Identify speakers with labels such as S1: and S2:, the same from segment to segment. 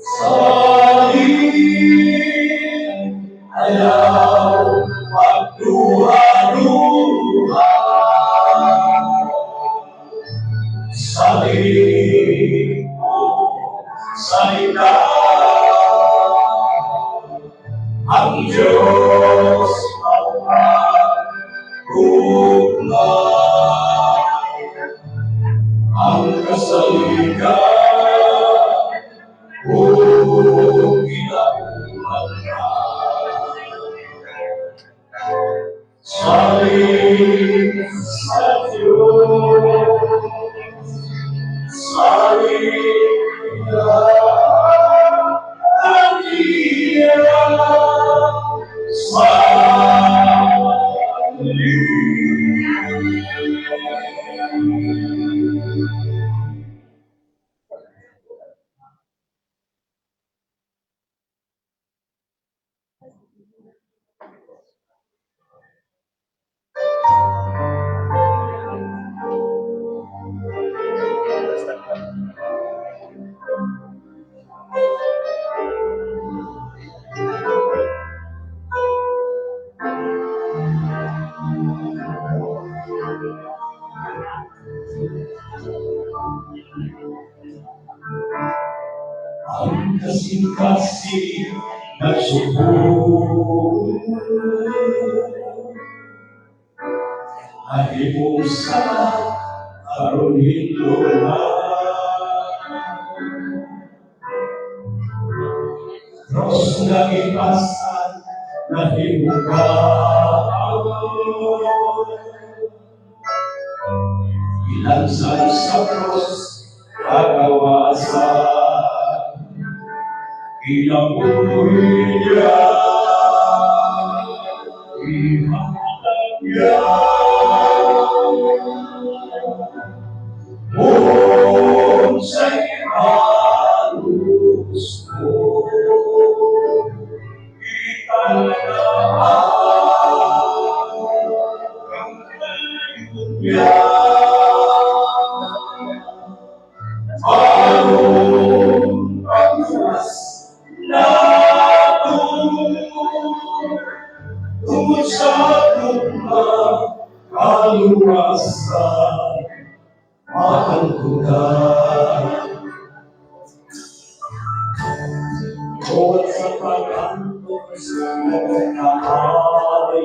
S1: Salig, ayaw pagduha-duha. Salig salita, ang Diyos ang ang kasaligan kung ginauhan ka. Salig sa Diyos, salig kaniya, salig. Ang kasing-kasing nagsubo, nahimong sala aron hinlo na. Cross nga gipasan, nahimong kaaway. Gilansan sa cross, kagawasan. Kinabuhi niya, ihatag niya. Unsay halos mo, italaan niya. Aron pagluwas nato, tungod sa gugma, kaluwasan, maangkunan. Tungod sa pag-antos nagkaayo,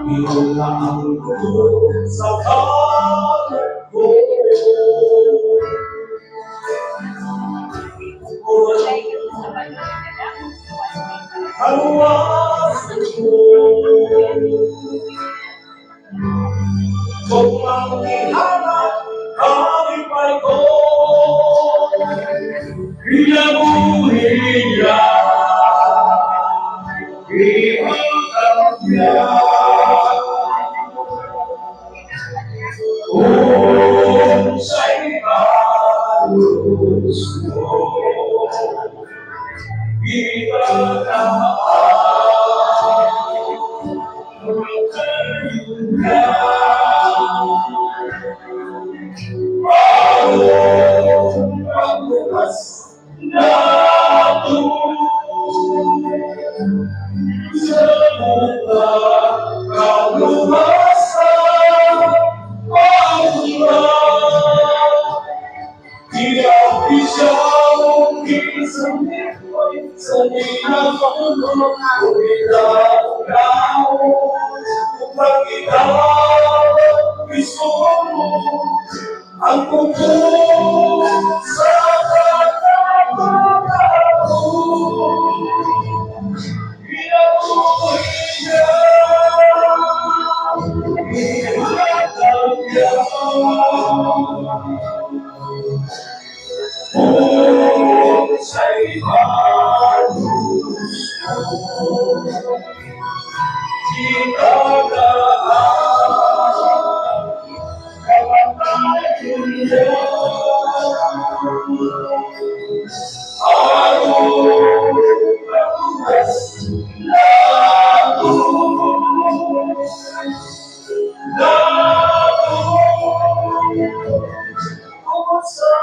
S1: Iyong naangkon sa kalat ko. Kaluwasan ko. Kung ang ihanap, kalipay ko. Kinabuhi niya, ihatag niya. Unsay halos mo, italaan niya. Aron pagluwas nato, sa mga kaluwasan, maangkunan. Kinabuhi siya sa upang ikaw mismo ang kuko sa pagkakatao. Kinabuhi niya, ihatag niya. Unsay halos mo, italaan kamatayon niya. Aron pagluwas nato, nato. Sa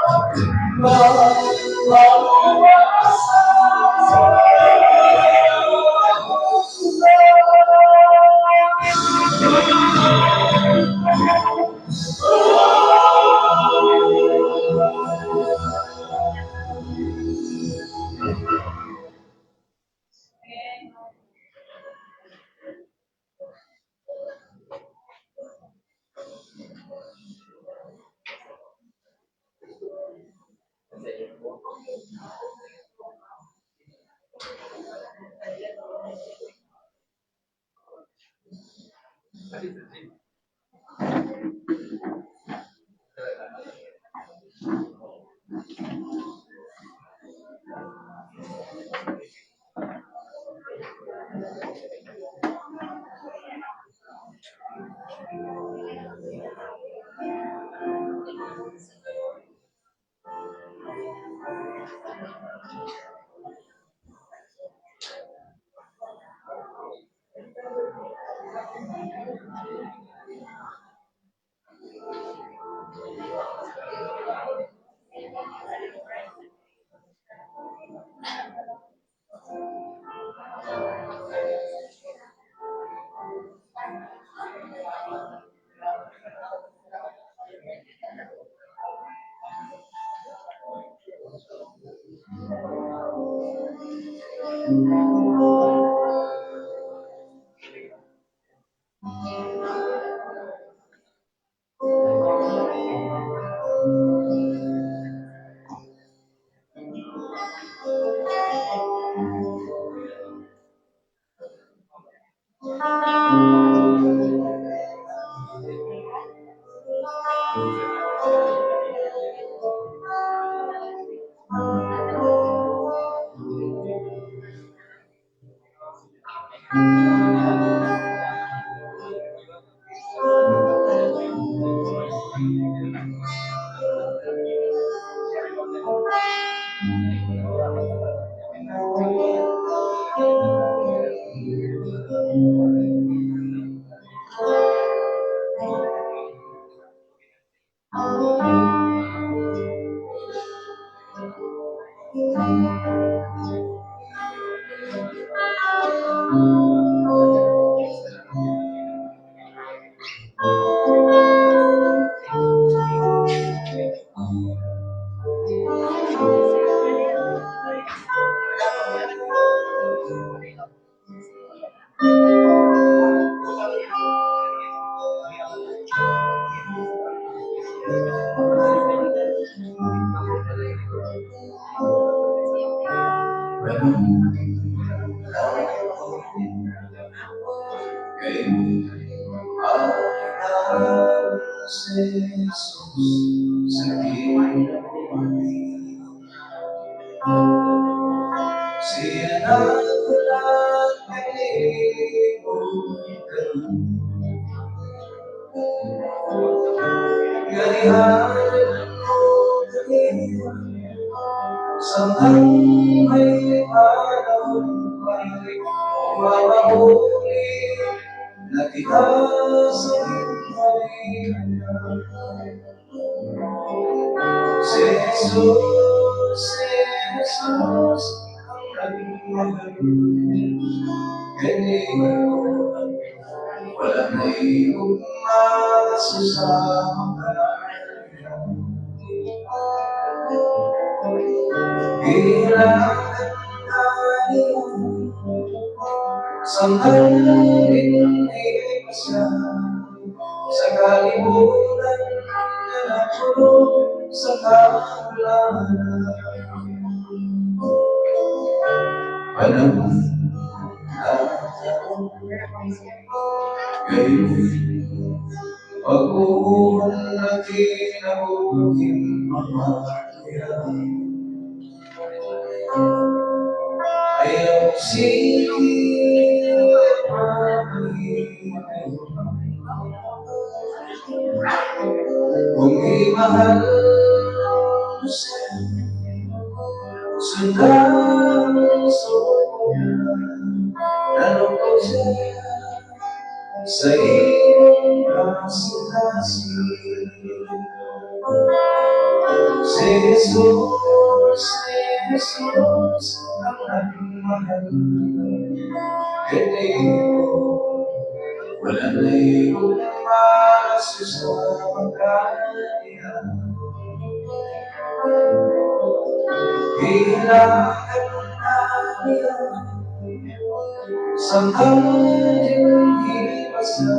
S1: Si Jesus, si Jesus, ang aking mahal. Kanimo, wala na'y masusamang kaniya. Kailangan na niya samtang dinhi pa siya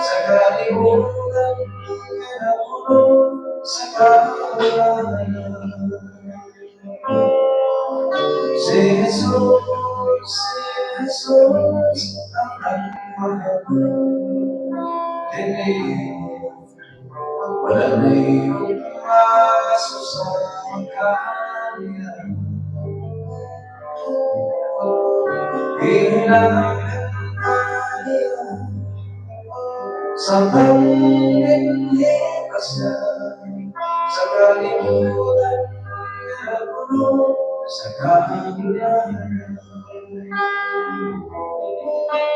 S1: sa kalibutan nga napuno sa kahulangan. Si Jesus, si Jesus, ang aking mahal. Kanimo, wala na'y masusamang kaniya. Kailangan na niya samtang dinhi pa siya sa kalibutan nga napuno sa kahulangan.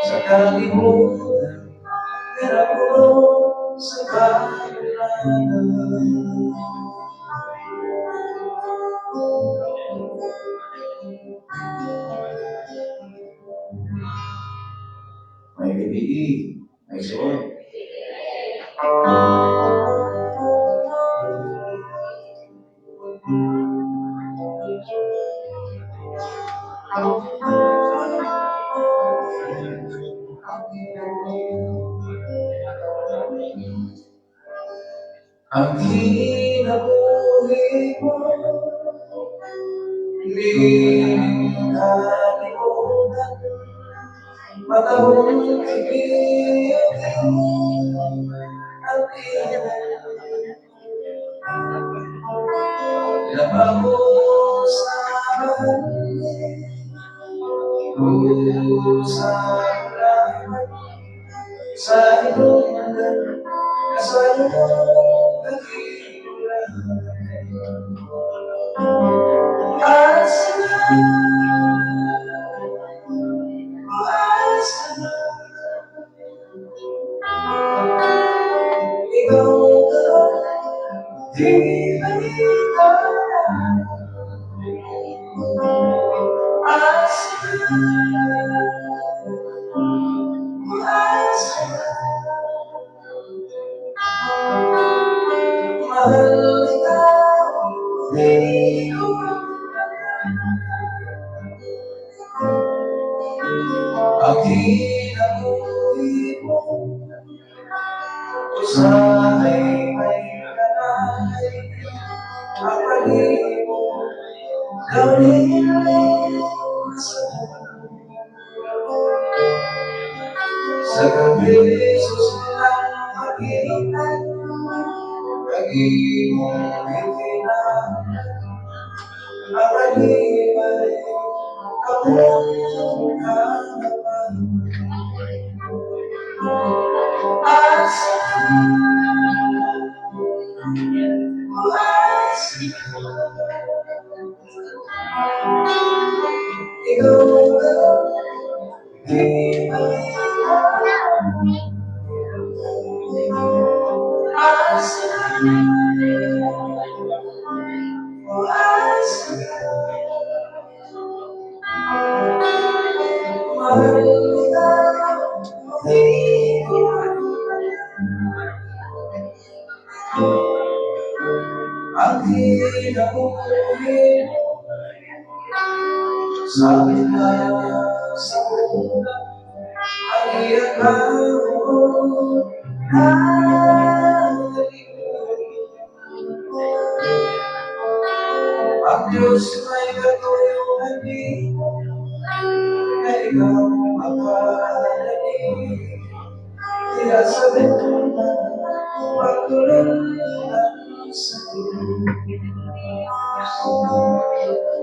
S1: Sa kalibutan nga napuno sa kahulangan. May gabi, may suot. Ang kinabuhi mo, lining kalibutan, matahong kaibigan at ilan. Labaw sa bahandi, sa ulaman, sa hinungdan, sa iyong kakilan. Asa na, asa na, ikaw karon di balita. Asa na, asa na, mahal kita, di ko ang kinabuhi mo, usahay may kanay, ang palibot, gawin sa Sa gabi, susulang magitan, Naging itinang, ang kalibay, kamong kanapan. Asa, asa, ikaw ka, di balita. Asa, asa, mahal kita, di ko ang kinabuhi mo, sa gitna sa ulan, ang iyang kahon na Ang Diyos may katuyuan nimo na ikaw mapadali. Diya sa bintana, pagtulungan sa krus.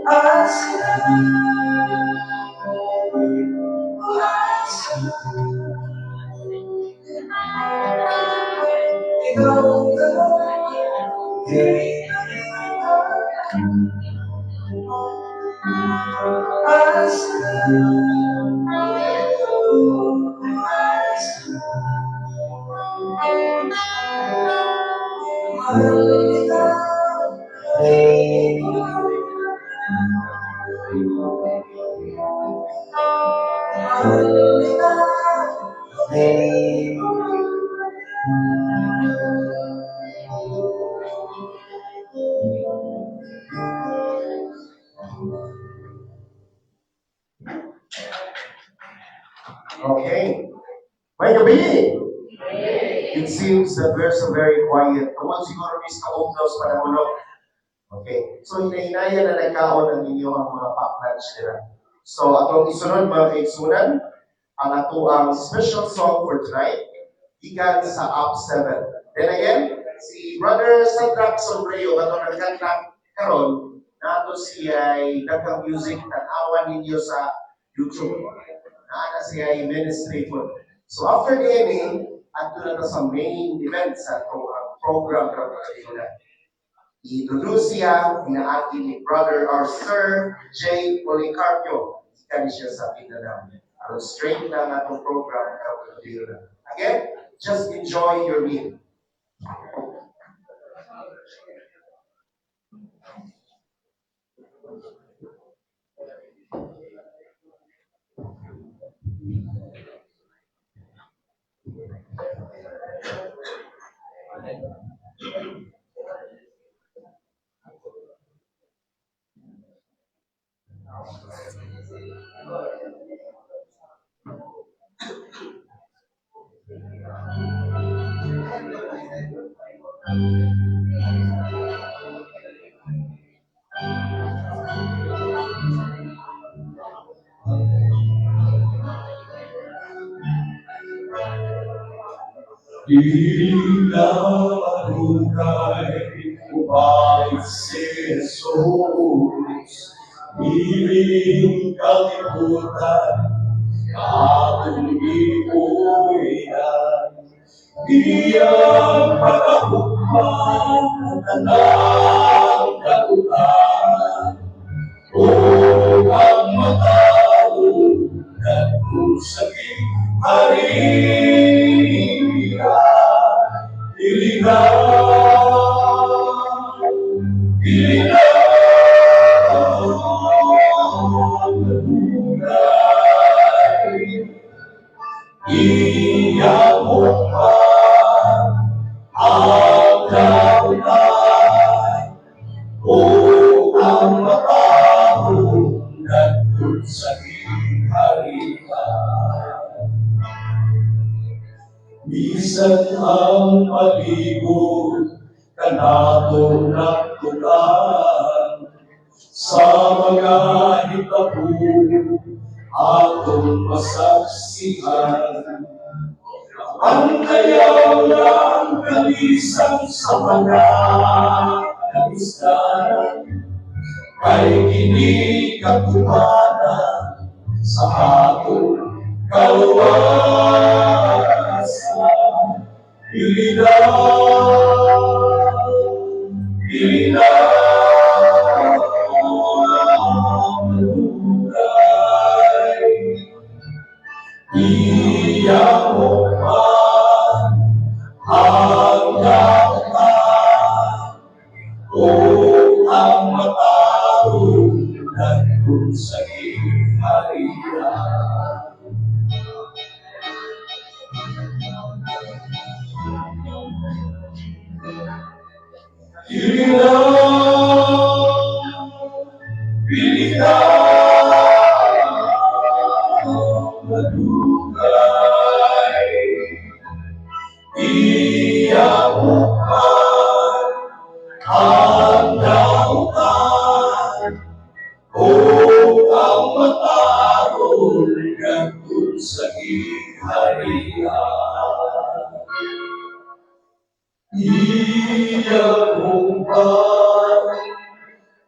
S1: Asa, asa, ikaw ka, di balita. Asa, asa, mahal kita,
S2: Okay. May gabi! It seems that we're so very quiet. Tungod siguro mis kaugnaw sa panahon, no? Okay. So hinahinaya na nagkaon ang inyong mga pack lunch nila. So atong isunod, mga kaigsunan, ang ato ang special song for tonight, gikan sa Up 7. Then again, si Brother Sadrach Sombrio, katong nagkanta karon, nato siya ay daghang music, tan-awan ninyo sa YouTube. Naa siya ay ministry po. So after the ending, adto na ta sa main event sa atong ang program karong kagabi. I-introduce siya, pinaagi ni Brother or Sir J. Policarpio. Gikan siya sa Mindanao. Aron straight na ang atong program karong kagabi. Again, just enjoy your meal.
S1: Dili na madugay, ubalik si Jesus. Iling kalibutan, atong gipuy-an. Iyang pagkahukman, tanang katutan. Ug ang matawo, ngadto sa gingharian. Dili na, dili na madugay. Iyang hukman ang daotan, ug ang matawo ngadto sa gingharian. Bisan ang palibot kanato nagtukan sa mga hitabo atong masaksihan ang kayaw ng kalisang sa mga kalisdanan kay kini katupanan sa atong kaluwasan. Dili na, dili na madugay. Iyang hukman ang daotan, ug ang matawo ngadto sa gingharian. Dili na, dili na madugay. Iyang hukman ang daotan, ug ang matarong ngadto sa gingharian. Iyang hukman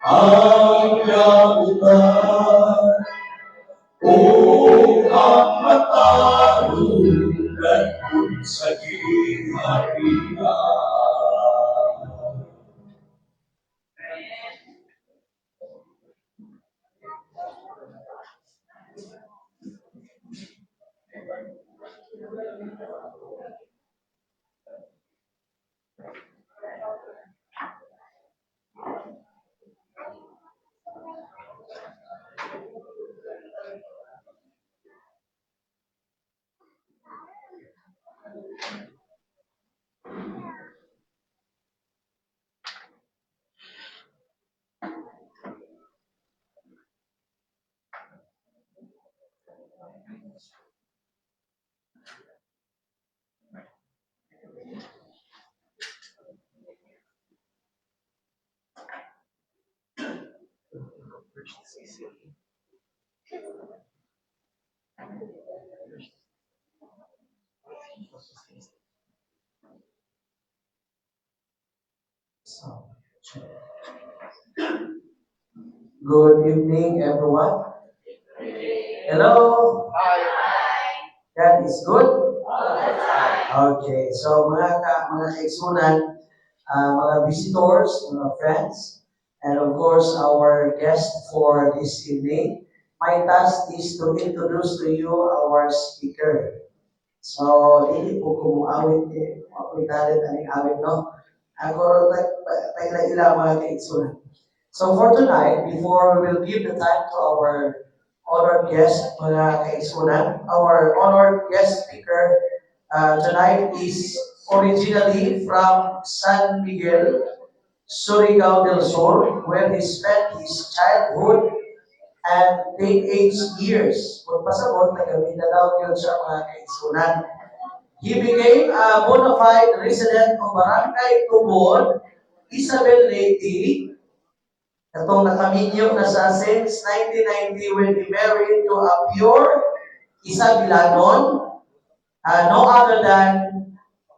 S1: ang daotan, ug ang matarong ngadto sa gingharian. So, check. Good evening, everyone. Hello.
S2: Hi.
S1: God is good. Okay, so mga kaigsunan, mga visitors, mga friends, and of course our guest for this evening. My task is to introduce to you our speaker. So, dili po ko muawit eh. Ako'y talent aning awit, no? Ako ila mga kaigsunan. So for tonight, before we will give the time to our honored guest, mga kaigsunan, our honored guest speaker tonight is originally from San Miguel, Surigao del Sur, where he spent his childhood and teenage years. Kung pasabot, taga Mindanao yun siya, mga kaigsunan. He became a bona fide resident of Barangay Tubod, Isabel, Leyte, katong nakaminyo na sa since 1990 when he married to a pure Isabilanon, no other than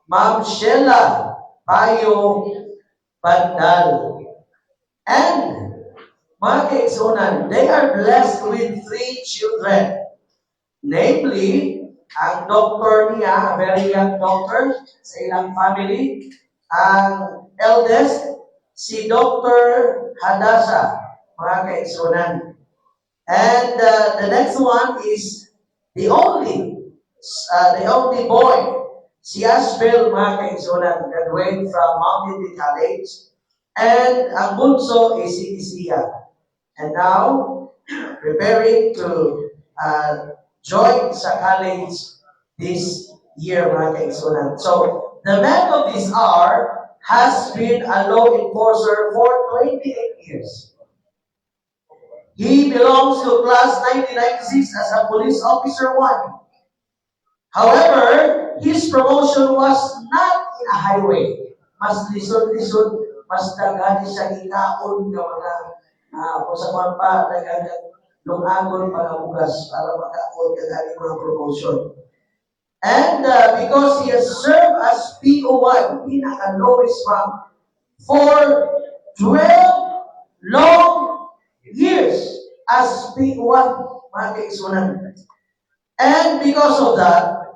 S1: Ma'am Sheila Bayo Bandal. And mga kaigsunan, they are blessed with three children. Namely, ang doctor niya, a very young doctor sa ilang family, ang eldest, si Dr. Hadasa, mga kaigsunan. And the next one is the only boy, si Ashbel, mga kaigsunan, graduate from Mount Iti College. And ang bunso is si Isia. And now, preparing to join sa college this year, mga kaigsunan. So, the man of this hour has been a law enforcer for 28 years. He belongs to class 1996 as a police officer 1. However, his promotion was not in a highway. Mas lisod-lisod, mas daghan siya ikaon nga mga kung sa kwan pa, daghan lungagon pa nga bugas para makaon ka gani mga promotion. And because he has served as PO1, pinaka-lowest rank, for 12 long years as PO1, mga kaigsunan. And because of that,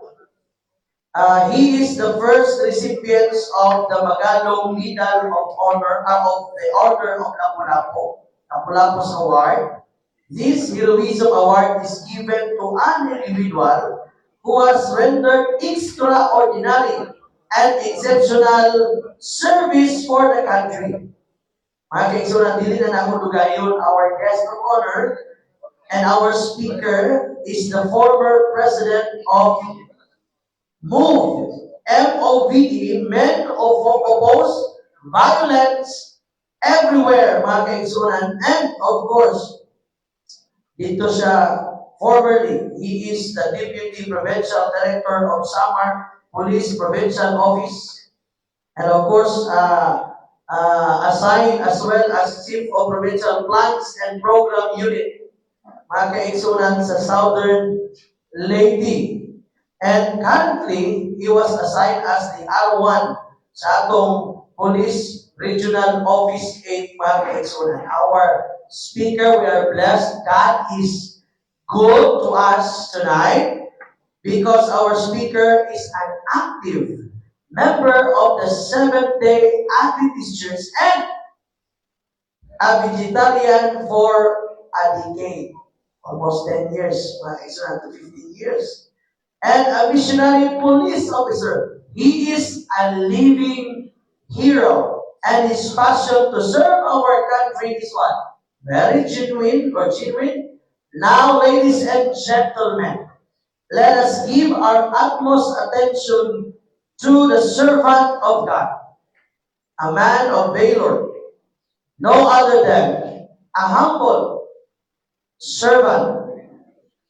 S1: he is the first recipient of the Magalong Medal of Honor of the Order of Lapu-Lapu, Lapu-Lapu's Award. This heroism award is given to an individual who has rendered extraordinary and exceptional service for the country. Mga kaigsunan, dili na nako dugayon. Our guest of honor and our speaker is the former president of MOVE, MOVE, Men of Oppose Violence Everywhere, mga kaigsunan. And of course, dito siya, formerly, he is the Deputy Provincial Director of Samar Police Provincial Office. And of course, assigned as well as Chief of Provincial Plans and Program Unit, mga kaigsunan, sa Southern Leyte. And currently, he was assigned as the R1 sa atong Police Regional Office 8, mga kaigsunan. Our speaker, we are blessed. God is good to us tonight because our speaker is an active member of the Seventh-day Adventist Church and a vegetarian for a decade, almost 10 years, mga kaigsunan, to 15 years. And a missionary police officer. He is a living hero. And his passion to serve our country is what? Very genuine or genuine. Now, ladies and gentlemen, let us give our utmost attention to the servant of God, a man of valor, no other than a humble servant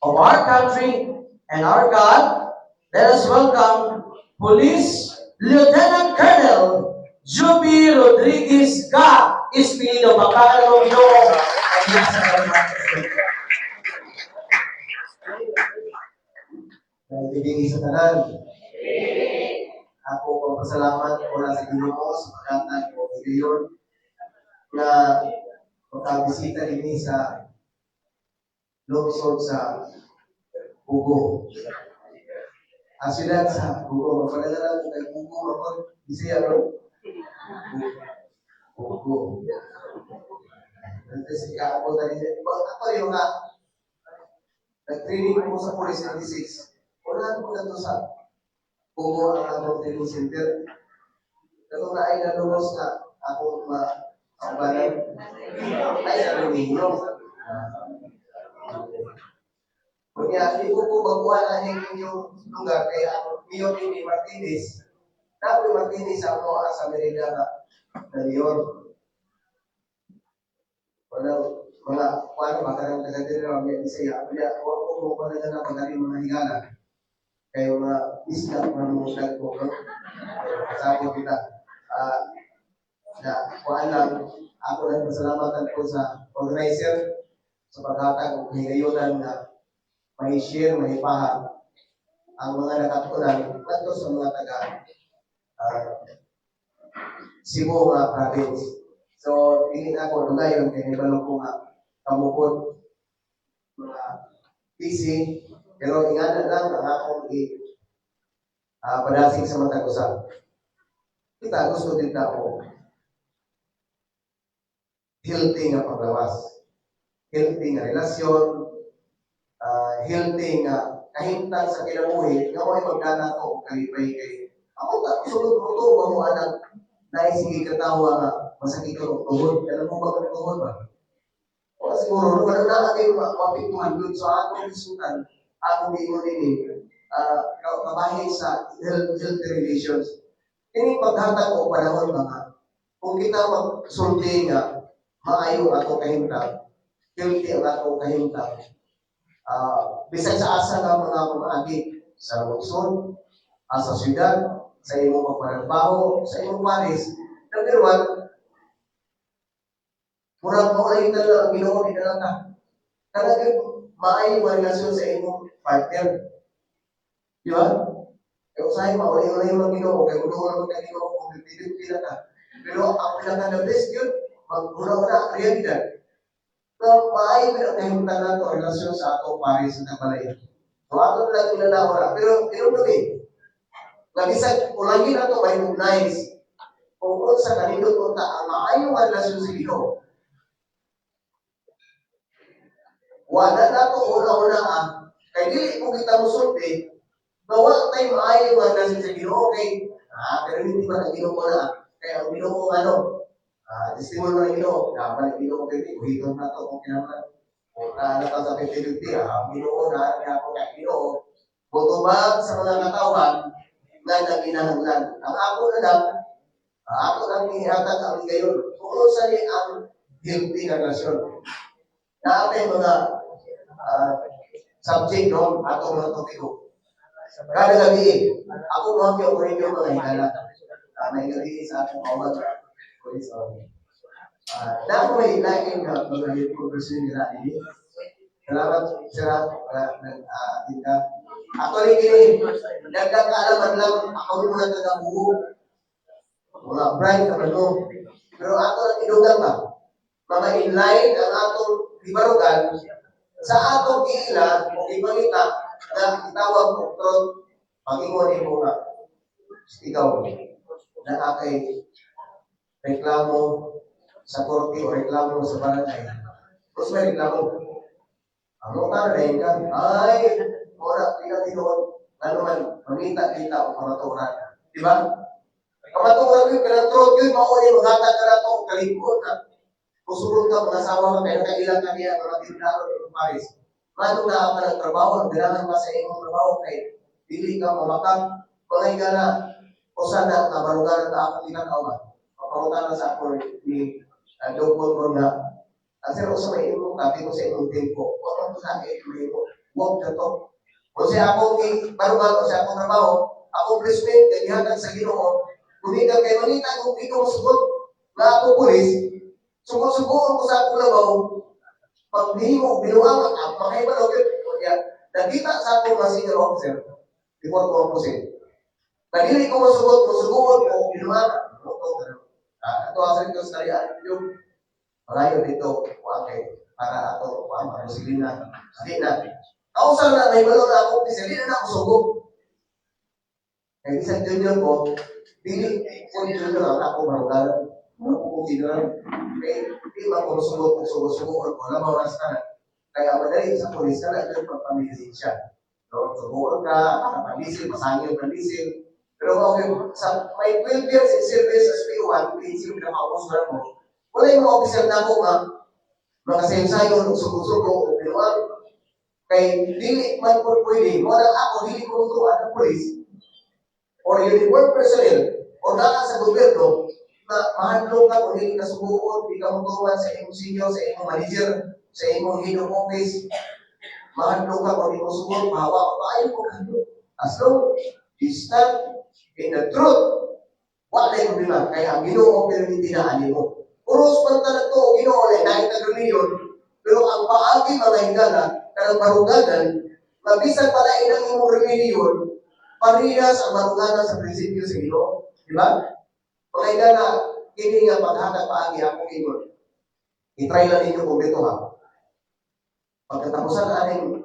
S1: of our country and our God. Let us welcome Police Lieutenant Colonel Juby Rodriguez Ga Espinido. Mapakalo Ginoo. Yes, sir.
S3: Naibigay sa tanan. Ako pagpasalamat una sa Ginoo sa paghatag og higayon na makabisita dinhi sa lungsod sa Bugo. Ang siyudad sa Bugo, magpadala ko kay Bugo, ako, Bisaya, no? Bugo. Kasi kaabot na rin. Ako yung mga nag-training ko sa Police 96. Unahan ko na to sa Bugo ang atong training center. Katong na ay nalungos na akong kaubanan. Ay, sa ninyo. Kunya, di ko po baguhan ang inyong lugar kay ang Mayor ni Martinez. Napoy Martinez sa mo sa Merida nga na mayor. Wala mga kuan ba kanang taga diri ra may Bisaya. Kunya, wa ko mo kuan na pagkari mga higala. Kay mga isda mga mga ko, no? Kasabot kita. Na kuan lang ako lang pasalamatan ko sa organizer sa paghatag og higayonan nga may share, may pahag ang mga nakatunan ngadto sa mga taga Cebu nga province. So, dili na ako dugayon kay nibalo ko nga kamukod mga busy, pero ingana lang ang akong i padasig sa matag usa. Kita gusto din na ako healthy nga paglawas, healthy nga relasyon, healthy nga kahimtang sa kinabuhi nga mo'y magdana ko og kalipay kay ako ta sulod mo to mo anak naay sige katawa nga masakit ka og tuhod. Alam mo ba kung tuhod ba? Wala siguro, no? Wala na kayo mapiktuhan dun sa akong isutan, akong giingon nini, kabahin sa healthy relations. Kini paghatag og panahon ba nga, kung kita magsulti nga maayo ang atong kahimtang, healthy ang atong kahimtang, bisan sa asa nga mga pamaagi, sa lungsod, sa syudad, sa imong pagpanagbaho, sa imong paris. Number one, murag maulay lang ang Ginoo di na lang ka. Talagang maayo ang relasyon sa imong partner. Di ba? Kaya usahay maulay-ulay man Ginoo, kay ulo naman kay Ginoo kung pipili na ka. Pero ang pinaka the best yun, mag-una-una, realidad. Na maayo gyud ang kahimtang nato ang relasyon sa atong pares sa balay. So ato lang inanaw. Pero tinunod eh. Nga bisag ulangin nato ma-recognize kung unsa kanindot unta ang maayo nga relasyon sa Ginoo. Wala nato una-una kay dili ko kita musulti na wa tay maayo nga relasyon sa Ginoo kay pero hindi ba ang Ginoo na kay ang Ginoo ano testimony mo ng Ginoo dapat ang Ginoo kay uhiton na to kung kinahanglan kung naa na ta sa 50-50 ang Ginoo na niya ako kay Ginoo motubag sa mga katawhan nga naginahanglan. Ang ako na lang, ako lang ihatag ang higayon kung unsa ni ang healthy nga relasyon. Naa mga subject, no, ato mga topiko. Kada gabi, ako mo ang ko ninyo mga higala. May gabi sa akong awag. Police na ako may lain nga mga helpful person nila ini. Salamat, sir, para nag-attend ka. Actually, kini, dagdag kaalaman lang, ako rin mga taga-buo. Mga bright naman, no. Pero ato ang idugang ba? Mga inline ang atong gibarugan sa atong giila o gipangita na itawag og truth, pagingon nimo nga ikaw na akay reklamo sa korte o reklamo sa barangay. Tapos may reklamo. Ang ka na ka, ay, ora, pila tinuod, ano man, mangita kita o kamatuoran. Di ba? Kamatuoran yun, kanang truth yun, mauni, maghatag ka na ito, kalikot na. Kusulod ka, mga asawa ka, kaya kailang ka niya, mga tindaro ng Paris. Manong na ka ng trabaho, ang ganahan ka sa imong trabaho, kay dili ka mamakak, mga higala, o sana, nabarugaran na ako tinakaw ba? Mapangutan na sa ako ni Dr. ko na, ang sir, sa may imong tapi ko sa imong tempo, wala ko sa akin, may imo, walk the talk. O siya akong barugan, o siya akong trabaho, akong placement, kay gihatag sa Ginoo, gumikan kay manita, kung di ko masugot, na ako pulis, sugot-sugoon ko sa akong labaw, Pag nimo binuangan, ang makahibalo gyud. Kaya nakita sa akong mga senior officer before ko proceed. Kadili ko masugot, musugot o binuangan. Ah, ato asa dito sa tarian yung malayo dito kuan kay para ato kuan mamusilina. Di na. Kausa na nahibalo na ako, officer, di na ako sugo. Kay bisan junior ko, dili ko junior ang ako marugalan. Ano ko sino? Kay di ba ko sugot kung sugo-sugo ko labaw na sa tanan. Kaya madali sa pulis ka na yung pagpamilisensya. No, suguon ka, pandisig, pasangil, pandisig. Pero okay, sa may 12 years in service as PO1, PhD na makaubos na mo. Wala yung mga officer na ako nga, mga sayo-sayo, sugo-sugo, o pinuan. Kay dili man po pwede, mo na ako, dili ko tutuan ng pulis, or uniform personnel, o naa sa gobyerno, na mahadlok ka kung dili ka suguon, di ka mutuman sa imong senior, sa imong manager, sa imong head of office, mahadlok ka kung di mo sugot, mahawa ka pa, ayaw ko kahadlok. As long you stand in the truth, wala yung problema. Kaya ang Ginoo pero hindi na ani mo. Uros man talag to, Ginoo na nakita reliyon, pero ang paagi, mga higala, kanang baruganan, mabisan pala inang imong reliyon, parehas ang baruganan sa prinsipyo sa Ginoo. Di ba? Mga higala, kini nga paghatag paagi akong ingon. I-try lang ninyo kung dito ha. Pagkatapusan aning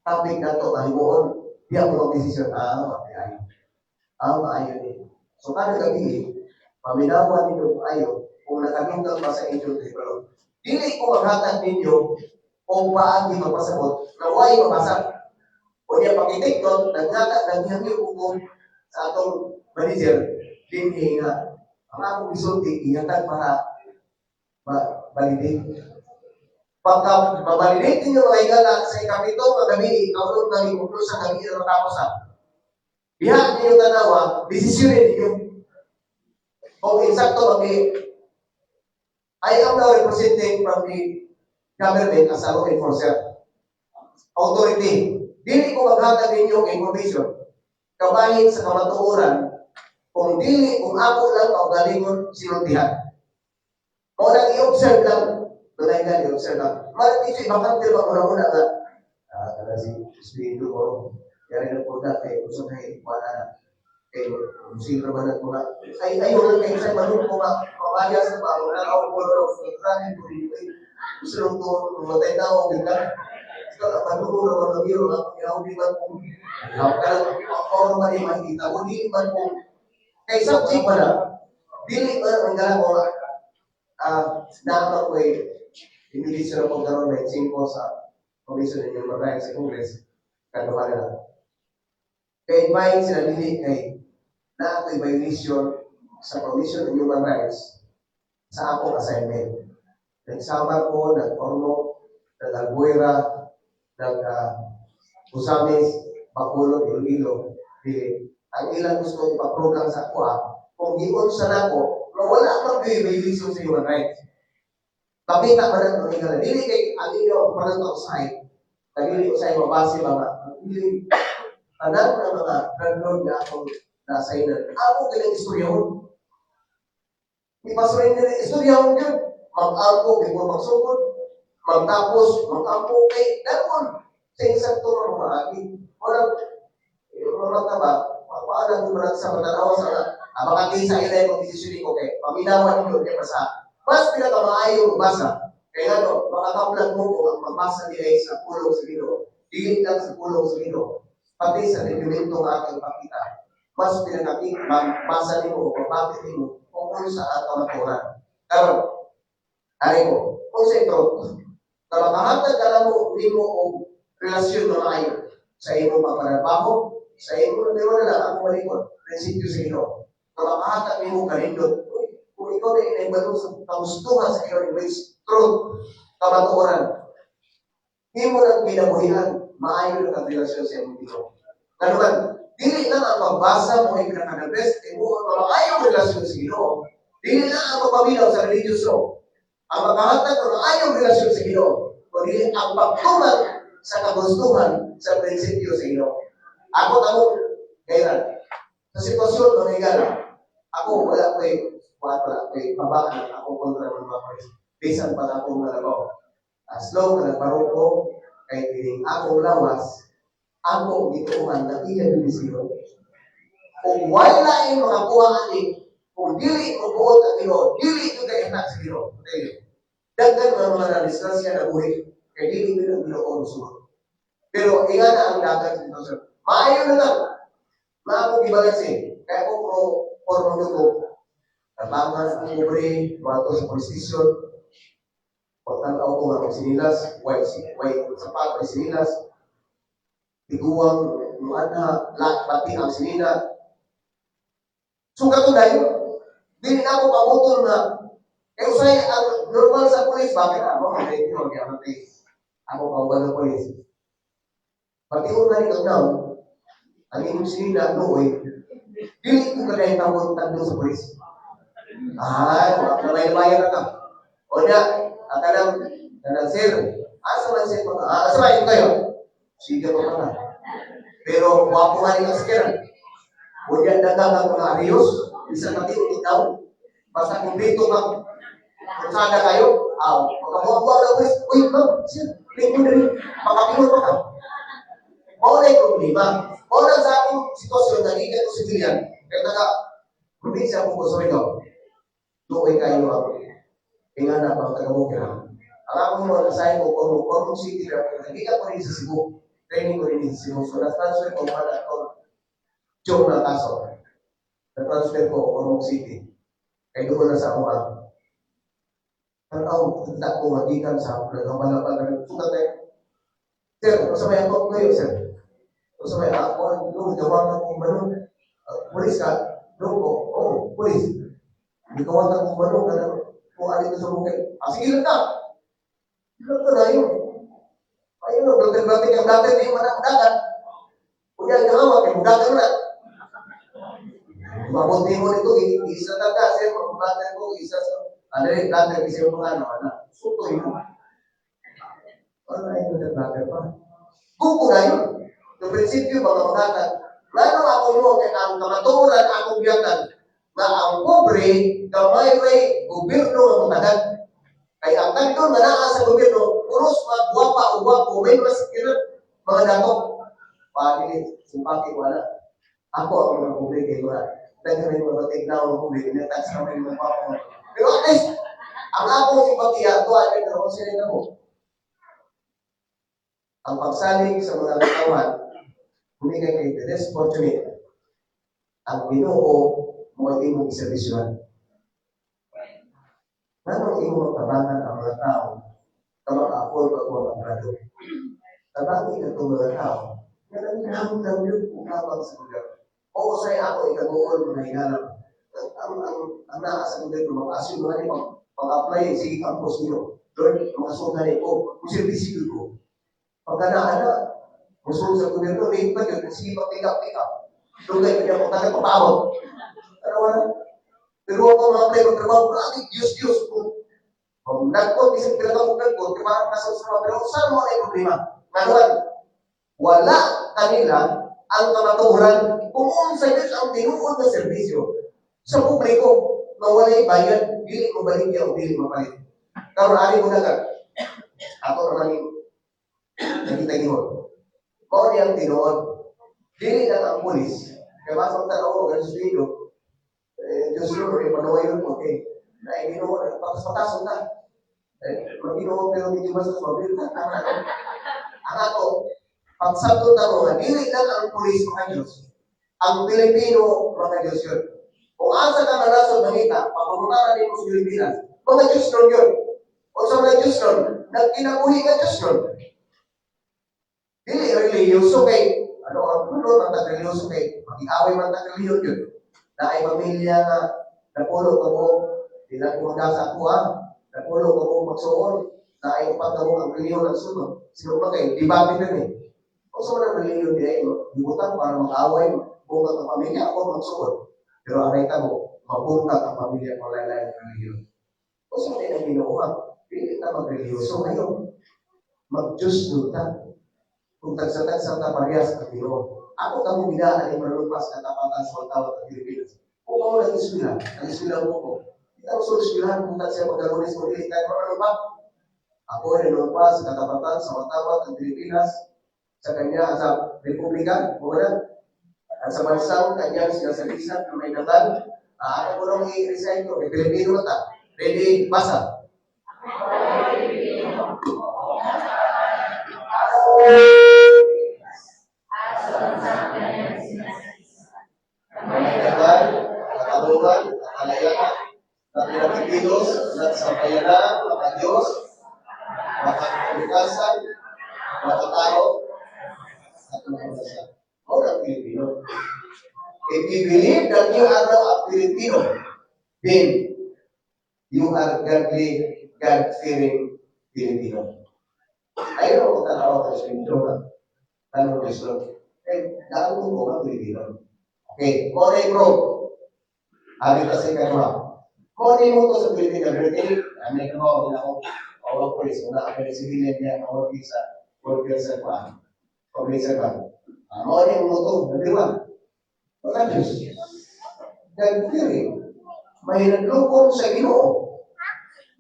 S3: topic na to, mahimuon, di ako mag-desisyon, ah, okay, ayo. Ah, maayo ni. So, kada gabi, paminawan ninyo kung ayo, kung nakadunggan ba sa inyong tribalo. Dili ko maghatag ninyo o paagi magpasabot na way mabasa. O niya pag-take note, naghatag, naghihangyo ko sa atong manager, dinhi nga, ang akong gisulti, ihatag para ma-validate. Pagka ma-validate ninyo, mga higala, sa ikapito nga gabi, kaulog na ikumplo sa gabi na matapos ha. Diha ninyo tanawa, desisyonin ninyo. Kung insakto mag I am now representing from the government as a law enforcer. Authority. Dili ko maghatag ninyo og information kabahin sa kamatuoran kung dili kung ako lang kaugalingon sinultihan. Mao nang i-observe lang, mga higala, i-observe lang. Malit ito, ibakante ba una-una nga, ah, kana si Espiritu ko, yari na po na, kay gusto kay wala na, kay sino ba na mga, ay, ay, wala kay sa manong ko nga, mabaya sa mga, wala ako po na, grabe ko rin, ay, gusto lang ko, mamatay na ako, bigla. Ikaw, ang manong ko naman ang biro, ang yaw, di man kung, kanang, ako man yung makikita ko, di man kung, kay subject pa na, dili man ang gala ko nga, ah, naama ko eh, English na po karon may 5 sa Commission on Human Rights sa Congress, kaduha na lang. Kay invite sila dili kay na ako'y violation sa Commission on Human Rights sa akong assignment. Nagsamar ko, nag-Ormoc, nag-Albuera, nag-Ozamiz, Bacolod, Iloilo. Dili. Ang ilang gusto ipa-prove lang sa ako ah, kung giun sa nako, na wala man gyud violation sa human rights. Pakita man ang mga higala. Dili kay ang inyo panantaw sa dili ko sa mabase ba nga. Dili tanan ng mga drug lord na akong nasa ina. Ako kilang istoryahon. Ipasurrender istoryahon yun. Mag-alko before magsugod. Magtapos, mag-ampo kay daron. Sa insakto nga mga agi. Wala, mga ka ba, paano mo man sa matanawa sa ah, baka sa ilay kung desisyon ko kay paminawan ninyo kay basa. Mas pinakamaayo magbasa. Kaya ano, makakaplag mo kung ang magbasa niya ay sa pulong sa Ginoo. Dili lang sa pulong sa Ginoo. Pati sa dokumento nga aking pakita. Mas pinakaki mabasa nimo o mabati nimo kung unsa ang kamatuoran. Karon, ari ko, kung sa truth, na makahatag ka na mo nimo og relasyon na maayo sa imong pagpanarbaho, sa imong pero na lang ang malikot, prinsipyo sa Ginoo. Na makahatag nimo kanindot. Uy, kung ikaw na inaibalo sa kagustuhan sa iyong which truth, kamatuoran, imo nang kinabuhian, maayo na kang relasyon sa imong Ginoo. Kanuman, dili lang ang pagbasa mo ay pinaka-the best, imo ang maayong relasyon sa Ginoo. Dili lang ang pagpaminaw sa religious law. Ang makahatag ng maayong relasyon sa Ginoo, kundi ang pagtuman sa kagustuhan sa prinsipyo sa Ginoo. Ako tamo gayran. Sa sitwasyon mga higala, ako wala ko'y babaan ako kontra ng mga pulis. Bisan pa akong nalabaw. As long na nagbaroko, kay kining akong lawas, ako gituohan na iya gyud si Ginoo. Kung wala lain makakuha ani, kung dili mo buot ang Ginoo, dili gyud kay anak sa Ginoo. Dili. Daghan mga mga nadisgrasya na buhi, kay dili gyud ang Ginoo musugot. Pero ingana ang dagat sa sitwasyon. Maayo na lang. Maako gibalanse. Kaya ako pro forma ko. Tabangan ang pobre, mga sa police station. Pagtanaw ko nga ang sinilas, way sapat, way sinilas. Tiguang, muanha, pati ang sinina. So katunay, dili na ako pamutol na, kaya usay ang normal sa police, bakit ako, okay, okay, okay, ako kauban ng police. Pati na rin ang now, ang inyong sinina, nooy, dili ko kagaya tawag tagdo sa police. Ay, mabayad na ka. O niya, ang kanang sir, asa man sir, asa man kayo? Sige pa ka. Pero wapo nga rin ang sakyan. O niya, dagang ang mga arios, isang pati ikaw, basta kumpleto ka, kung kayo, aw, pagkamuha na police, uy, ma'am, sir, lingko na rin, makapilot pa ka. Mao na yung problema. Mao na sa akong sitwasyon, nagiging ko civilian, kaya taga, probinsya ko ko sa Surigao. Doon kayo ang ingana ang taga-Bukira. Ang akong mga nasahin ko, Ormoc City, pero nagiging ko rin sa Cebu. Training ko rin sa Cebu. So, na-transfer ko man ako, Joe na kaso. Na-transfer ko Ormoc City. Kaya doon na sa akong ang tanaw, kita ko magikan sa naghamalapal na sugat tayo. Sir, sa may ako kayo, sir. Sa may ako, no, gawatan ko manong. Pulis ka? No ko. Oh, pulis. Gawatan ko manong, kanang kung ano ito sa bukid. Ah, sige lang na. Sige lang na yun. Ayun, no, blater-blater kang blater, di man ang dagat. Kunya, nga kay mudagan mo na. Mabuti mo nito, isa na ka, sir, mag-blater ko, isa sa, ano rin, blater, kasi yung mga ano, ano, suto yun. Ano na yun, blater pa. Buko na yun. Yung prinsipyo, mga mga lalo ako mo, kay ang kamatuoran akong biyakan, na ang pobre, gamay ray gobyerno ang matagal. Kay ang tagdon nga naa sa gobyerno, puros mga guwapa o guwapo, may mas kinat mga dato. Pagi, simpati, wala. Ako ang mga pobre kay mga daghan yung mga tignaw ng pobre, tinatax kami ng mga papa. Pero at least, ang akong simpatiya, ito ay pero kung sila mo. Ang pagsalig sa mga katawan, humigay kay the less fortunate. Ang Ginoo mo ay imong iservisyohan. Nganong imong matabangan ang mga tao na maka-afford pa ko ang grado? Tabangi na itong mga tao nga nanghinahanglan yun kung tabang sa gobyerno. Oo, say ako ikaguol mga hingalan. Ang naa sa gobyerno, mag-assume nga ni pag-apply, sige campus niyo. Lord, makasunod na ko, kung servisyo ko. Pagka naa na, musulod sa gobyerno, late pa yun, sige pa pick up, pick up. Dugay pa niya kung tagal papaabot. Pero wala. Pero ako mga apply magtrabaho, grabe, Diyos, Diyos. Kung nagkot, isang pinatawag nagkot, di ba, nasa sa pero saan mo ay problema? Ngayon, wala kanila ang kamatuoran kung unsa gyud ang tinuod na serbisyo sa publiko na walay bayad, dili mo baligya o dili mapalit. Karon ari mo dagat. Ako naman yung nakita gihon. Mao ni ang tinuod. Dili lang ang pulis. Kaya mas magtanaw ko, ganun sa video. Eh, Diyos Lord, eh, panuwayon mo, okay. Na Ginoo, patas-patason na. Eh, mag-Ginoo pero medyo basta mabili na. Ang ako, pagsabot na mo, nga dili lang ang pulis mga Diyos. Ang Pilipino, mga Diyos yun. Kung asa ka nga mangita, papamutaran nimo sa Pilipinas, mga Diyos nun yun. O sa mga Diyos nun, nagkinabuhi nga Diyos nun. Dili relihiyoso kay, ano ang puno ng tag-relihiyoso kay, makiaway man tag-relihiyon yun. Na ay pamilya nga, napulo ka mo, di lang ko magdasa ako ha, napulo ka mo magsuon, na ay upat ka mo ang relihiyon ang sunod. Sino ba kay, debate din eh. O sa mga relihiyon di ay, gibutan para mag-away, bungkag ang pamilya, ako magsuon. Pero ang nakita mo, mabungkag ang pamilya kung lain-lain ang relihiyon. O sa mga ang Ginoo ha, dili na mag-relihiyoso ngayon. Mag-Diyos nun ta. Kung tagsa-tagsa ta parehas ang Ginoo. Ako kamo bidaan ay manumpas katapatan sa tawag ng Pilipinas. Kung ako nag-eskwela, nag-eskwela mo ko. Kita mo sa eskwelahan kung tagsa pagkalunis mo dili tayo manumpa. Ako ay nanumpa sa katapatan sa watawat ng Pilipinas, sa kanya sa Republika, wala, at sa bansang kanyang sinasagisag na may dangal. Ako ko nang i-recite ko, kay Pilipino ta. Ready, basa. May dangal, katarungan, at kalayaan, na pinakikilos at sa payanang, maka-Diyos, makakalikasan, makatao, at makabansa. Mao ang Pilipino. If you believe that you are now a Filipino, then you are godly, God-fearing Filipino. Ayaw ko tanaw ka sa Filipino ka. Tanong Kristo. Eh, daan ko ko ang Pilipino. Okay, mao bro. Abi ta sa ikaduha. Mao mo to sa Pilipino. Pero kami ka mo, ako, ako police, una ako na civilian niya, ako sa worker sa kuan. Public servant. Mao ni mo to, number one. Wala Diyos. God-fearing. Mahinadlokon sa Ginoo.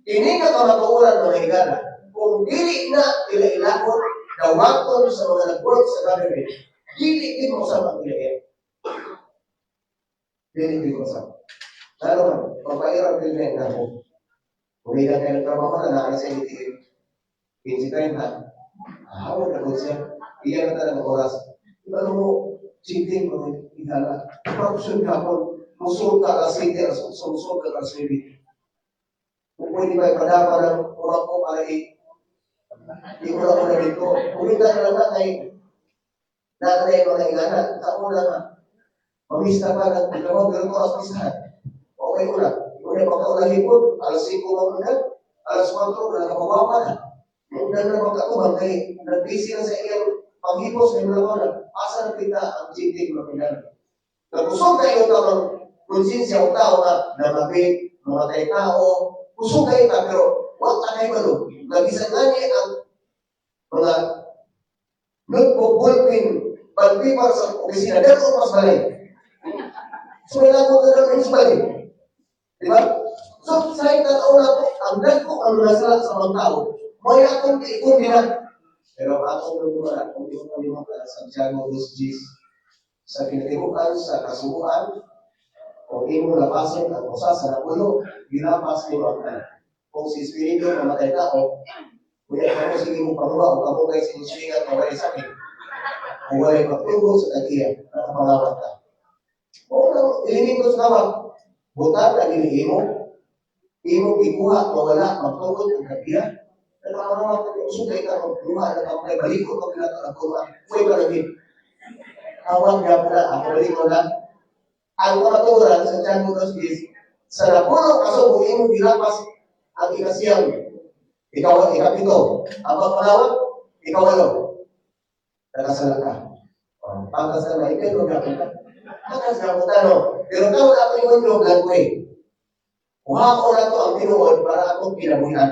S3: Ini nga kamatuoran, mga higala, kung dili na ila-ilakon, dawaton sa mga nag-work sa government, dili din mo sa mga ila. Dili din mo sa. Lalo man, papairap din na ako. Kumita kayo ng trabaho na naka sa ATM. 15-30. Hawak na ko siya. Iya na talaga oras. Iba mo, cheating mga higala. Corruption ka po. Musul ka alas 7, alas 8, musul ka alas 9. Kung pwede ba ipadapa ng urak ko para i-ura ko na dito. Kumita na lang na kay na mga ingana. Sa una nga. Mamista pa ng trabaho, pero ito alas pisahan. Okay una. Una pagkaula hipon, alas 5 mga, alas 4, na nakapagwapa na. Una na magkatubang kay nag-busy na sa iyang paghipos ng mga na. Asa na kita ang cheating mga higala. Nagkusog kayo tamang konsensya o tao nga namabit, mga kay tao, kusog kayo ka, pero wag ka kayo malo. Nagisan nga niya ang mga notebook, ballpen, paper sa opisina, dahil mas balay. So, wala ko na lang sa balay. Di ba? So, sa tanaw na po, ang dagko ang mga sala sa mga tao, may akong ikundi na. Pero ang akong lugar, kung di ko mo sa Santiago dos Gis, sa kinatibukan, sa kasubuan, kung imong lapason ang usa sa napulo, gilapas nimo ang tanan. Kung si Espiritu mamatay tao, kuya kamo sige imong panguha o kamo kay siniswingan ka walay sakit. Kung walay pagtugo sa tag-iya, nakapangawat ka. O nang elemento sa kawat, butan na dili imo, imong ikuha, mawala, magtugod ang tag-iya, nakapangawat ka, usog kay ka, magluha na ka, balikot ka pila ka ng kuha, uy palagin. Awat nga pala, ako balikot na. Ang kamatuoran sa Santiago dos Gis, sa napulo kasubo imong gilapas ang ikasiyam, ikaw ikapito, ang pagpangawat, ikawalo. Nakasala ka. Oh, pangkas ka na, ikaw gapon ka. Pangkas ka mo tano. Pero karon ako yung yung language. Kuha ko na to ang tinuod para akong kinabuhian.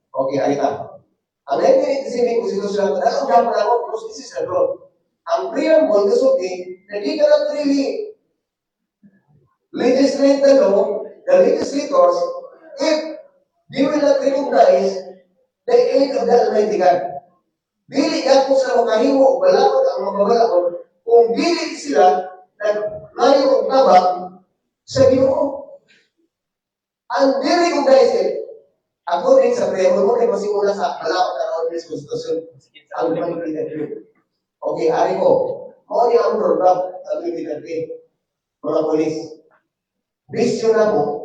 S3: Okay, arita. Ang 1987 Constitution, na ang gapon ako, because this is the law. Ang preamble, kasulti, na di ka na really legislate the law, the legislators, if they will not recognize the aid of the Almighty God. Dili ako sila makahimo, balakod ang mababalakod, kung dili sila naglayo og tabang sa Ginoo. Ang di recognize it, according sa preamble mo, kay masimula sa balakod na roon this Constitution, ang 2023. Okay, ari ko. Mao ni ang roadmap sa 2030. Mga polis. Bisyo na mo,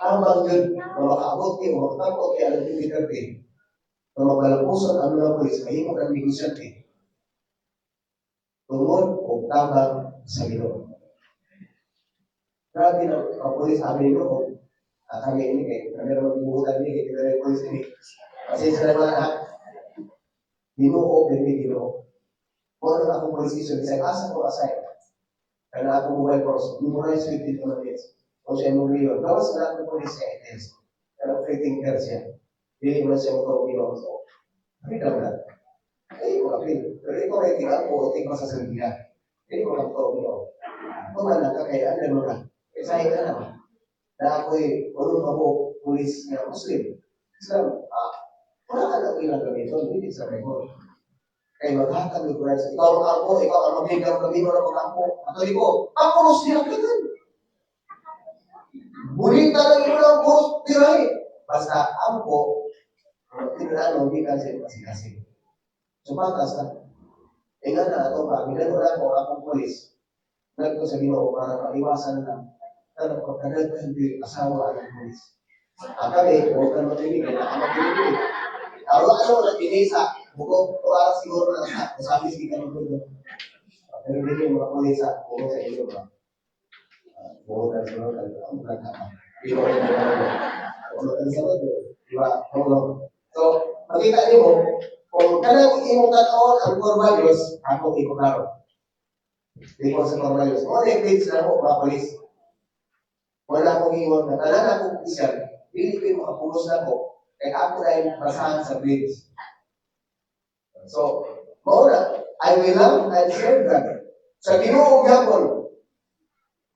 S3: ang yun, na makaabot ni o makatakot kay ang 2030, na magalapusan ang mga polis, mahimo ang negosyante. Tungod o tabang sa Ginoo. Grabe na, ang polis amin nyo, kami ini kay kami naman ibuhutan ni kay kami polis ini. Pasensya na mga ha. Ginoo, dili Ginoo. Kung ano akong police station, bisag asa ko assign. Kaya akong mobile force, memorize 52 minutes. O siya mo riyon. Gawas na akong police sa test. Pero free thinker siya. Dili man siya mo Ginoo. So, freedom na. Ay, ko appeal. Pero ikaw ay tingnan ko, tingnan sa sarili. Hindi ko lang to Ginoo. Kung man lang ka, kaya ano ka. Kaya ka na. Na ako'y unong ako pulis nga Muslim. Islam, Wala ka lang ilang gamiton, hindi sa record. Kay maghatag ng Christ. Ikaw ang ampo, ikaw ang mabigang gabi mo na mag-ampo. Katoliko, ang puros niya ganun. Bulita lang imo lang puros tirahe. Basta ampo, tinano, hindi ka siya kasing-kasing. So patas na. Eh nga na, ato pa, minano na ako, akong pulis. Nagto sa Ginoo para maiwasan na ano, pagkadaghan di asawa ang pulis. Ang kami, huwag ka makinig, kaya ka makinig. Ako ano, nagkinisa, bukod ko ara siguro na sa sabi sige ka magbugo. Pero hindi yung mga pulis sa bukod sa inyo ba? Bukod na siguro, ang ka. Di ba ko sa di ba? So, makita niyo mo, kung kanang imong tan-awon ang core values, ako ikuklaro. Di ko sa core values. Mo na page na mo, mga polis. Wala akong ingon na tanan akong opisyal, dili ko makapulos na ko, kay ako na yung basahan sa page. So, mao na, I will love and serve God. Sa Ginoo gyapon,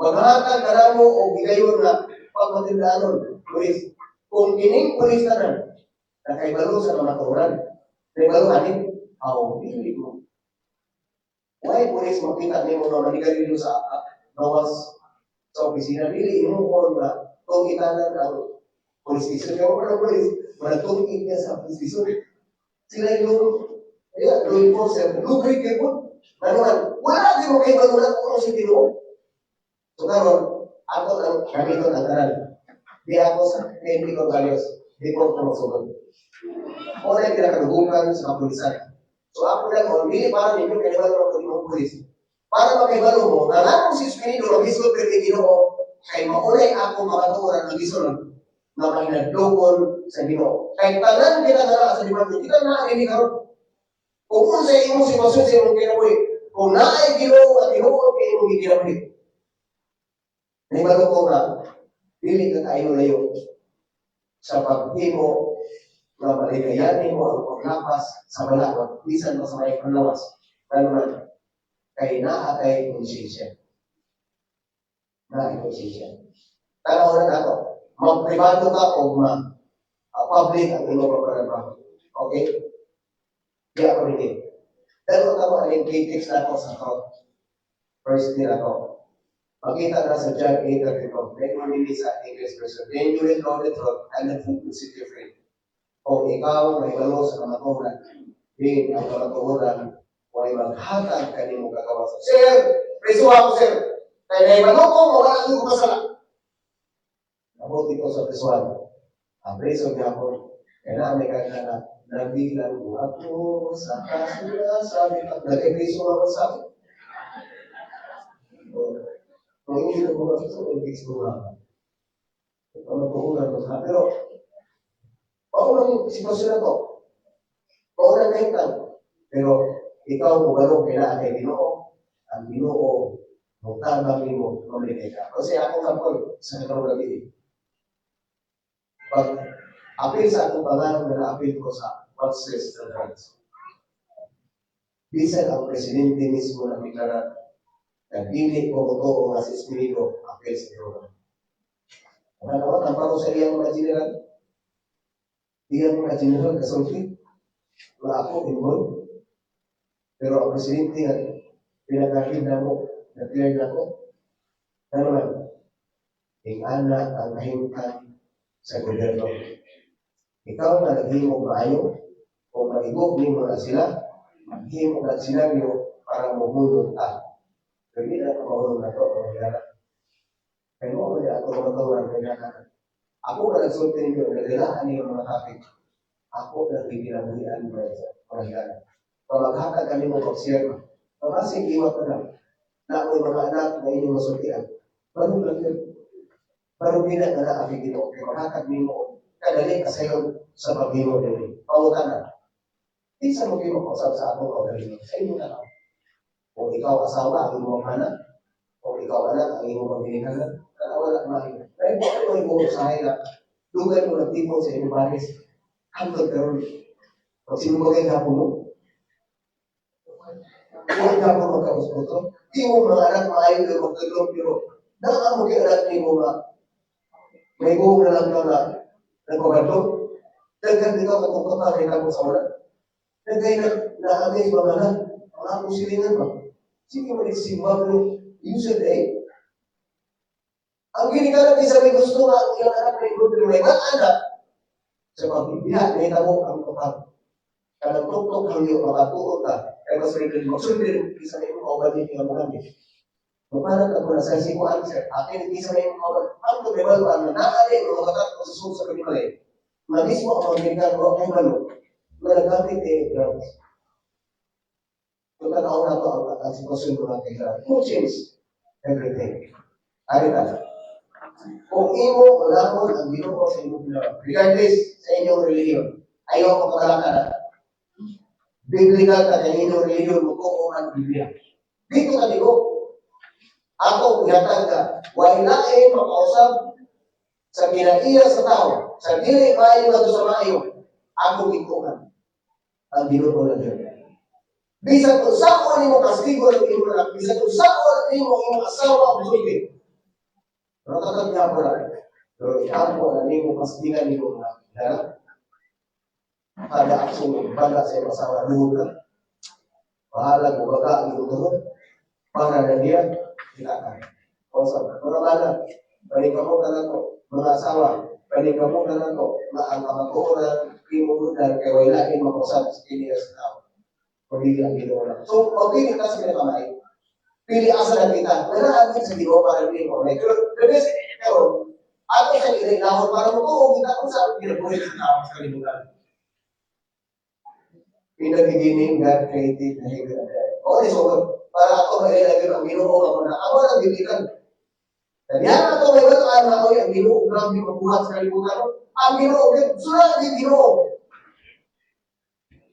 S3: maghatag ka namo og higayon nga pagmatindanon, pulis. Kung kining pulis tanan, nakaibalo sa kamatuoran, nakaibalo anin, aw, dili mo. Why pulis makita nimo nga manigarilyo sa gawas sa opisina, dili imo ko nga tungitanan ang police station. Kaya wala pulis, wala tungkit niya sa police station. Sila yung yeah, law enforcer, lugay kay po. Ano man, wala di mo kay na kung ano si Ginoo. So karon, ako ang gamiton ang tanan. Di ako sa PNP ko values, di ko ko magsugod. Wala yung pinakadugukan sa kapulisan. So ako lang, oh, hindi para ninyo, kaya wala mo kung pulis. Para makaibalo mo, na natong si Espiritu, ang gisod pero Ginoo, kay maunay ako makatuoran ng gisunod na mahinadlokon sa Ginoo. Kay tanan kita na sa department, kita na ini karon. Kung unsa imong sitwasyon sa imong kinabuhi, kung naay Ginoo nga tinuod kay imong gikinabuhi. Nahibalo ko nga dili ka kaayo layo sa paghimo nga maligayanin mo ang paglapas sa balakot bisan pa sa may panlawas. Lalo man, kay naa kay konsensya. Naa kay konsensya. Tanaw na ako, mag-privado ka o ma-public ang imong pagpananaw. Okay? Di ako rin. Dahil ako ang critics na ako sa truth. First din ako. Makita na sa John 8:34. Then you sa English version. "Then you will know the truth and the truth will set you free." Kung ikaw may balo sa kamatuoran, din ang kamatuoran, way maghatag kanimo kagawasan. Sir, preso ako, sir. Kaya nahibalo ko, wala ko kasala. Mabuti ko sa presuan. Ang preso gyapon, kaya na may kanta na "Nabilang ako sa kasula," sabi pa, nag-preso ako sa akin. Kung hindi ko bukas sa ibig ko nga. Kamatuoran mo sa. Pero, paunang yung sitwasyon na to. Paunang kahitang. Pero, ikaw mo balong kailangan kay Ginoo, ang Ginoo mo tabang nimo malikay ka. Kasi ako kampol sa katarong gabi. Pag apil sa akong pangalan na naapil ko sa Watches and Rights. Bisan ang presidente mismo na deklarar na dili ko motoo nga si Espiritu apil sa droga. Ano naman, ang paro sa iyang mga general. Iyang mga general kasulti. Nga ako, involved. Pero ang presidente nga pinakahid na mo, na-clear na ko. Ano man, ing-ana ang kahimtang sa gobyerno. Ikaw nga naghimo maayo, o maigog nimo na sila, maghimo na senaryo para mohunong ta. Pero hindi na mahunong na to, mga higala. Kaya mo ba ako mga kailangan. Ako na nagsulti ninyo, naglalaan ninyo mga topic. Ako na kinabuhian mga higala. Pag maghatag kami mo pag-share, pag iwat na lang, na ako'y mga anak na inyong masultian. Barong lang yun. Barong gina na na ang Ginoo. Kaya maghatag nimo kadali kasayon sa paghimo nini. Pangutan na. Di sa mo kayo makausap sa akong kaugalingon. Sa inyo na lang. Kung ikaw asawa, ang imong anak. Kung ikaw anak, ang imong pagginikanan. Kaya wala maayo. Dahil mo ano mo usahay na dugay mo nagtipon sa inyong baris. Hangtod karon. Pag sinubagay gapon mo, huwag gapon magkausbuto. Di mo mga anak maayo na magtulong, pero naa mo kay anak nimo nga may buong na lang ka nga nagpagadto. Daghan dito katungkot na rin sa una. Nagay na na-amaze mga na, ang akong silingan ba? Sige mo simba pero user day. Ang ginikanan isa may gusto nga ang iyang anak may good pero may anak sa pagbibiya na hitabo ang kapag. Kanang tuktok hangyo makatuot ta kay mas may magsulti isa may imong kauban nga mga ni. Mapanat ako na sa si ko answer. Akin isa may imong kauban. Ang kabalo ang naali mga batat sa sulod sa kanibalay. Na mismo ang mga ginikanan mo kay malo na nagamit eh drugs. Kung tanaw na ito ang sitwasyon ng mga kailangan. Who change everything? Ari ta. Kung imo ulahon ang Ginoo sa imong kinabuhi, regardless sa inyong relihiyon, ayaw ko kabalaka na. Biblical ka kay inyong relihiyon mo tuo ang Biblia. Dito ka digo. Ako gihatag ka, way lain makausab sa kinaiya sa tao, sa dili maayo ngadto sa maayo, ako gitukan ang Ginoo na Dios. Bisan kung saan nimo kastigo ang imong anak, bisan kung saan nimo ang imong asawa o sulti. Pero tatag niya po lang. Pero itampo na nimo kastigan nimo nga anak. Kada aksyon baga sa imong asawa, duhog ka. Bahala mo baga ang imong duhog. Para na niya, kita ka. O sa mga bana, balik ka mo ka ko, mga asawa, balik ka mo ka ko, na ang kamatuoran, imong kay way lain makausab sa kini sa tao. Kundi ang Ginoo lang. So, magpili ka sa pinakamay. Pili asa na kita. Wala ang sa Ginoo para dili mo. Pero the best pero ato sa ilahon para mo kita kung saan kinabuhi sa tao sa kalibutan. In the beginning, God created the heaven and the earth. Okay, so para ato mailagay ang Ginoo nga na amo ang biblikan. Kanya ato may wala na oy ang Ginoo grabe magbuhat sa kalibutan. Ang Ginoo sura ang Ginoo.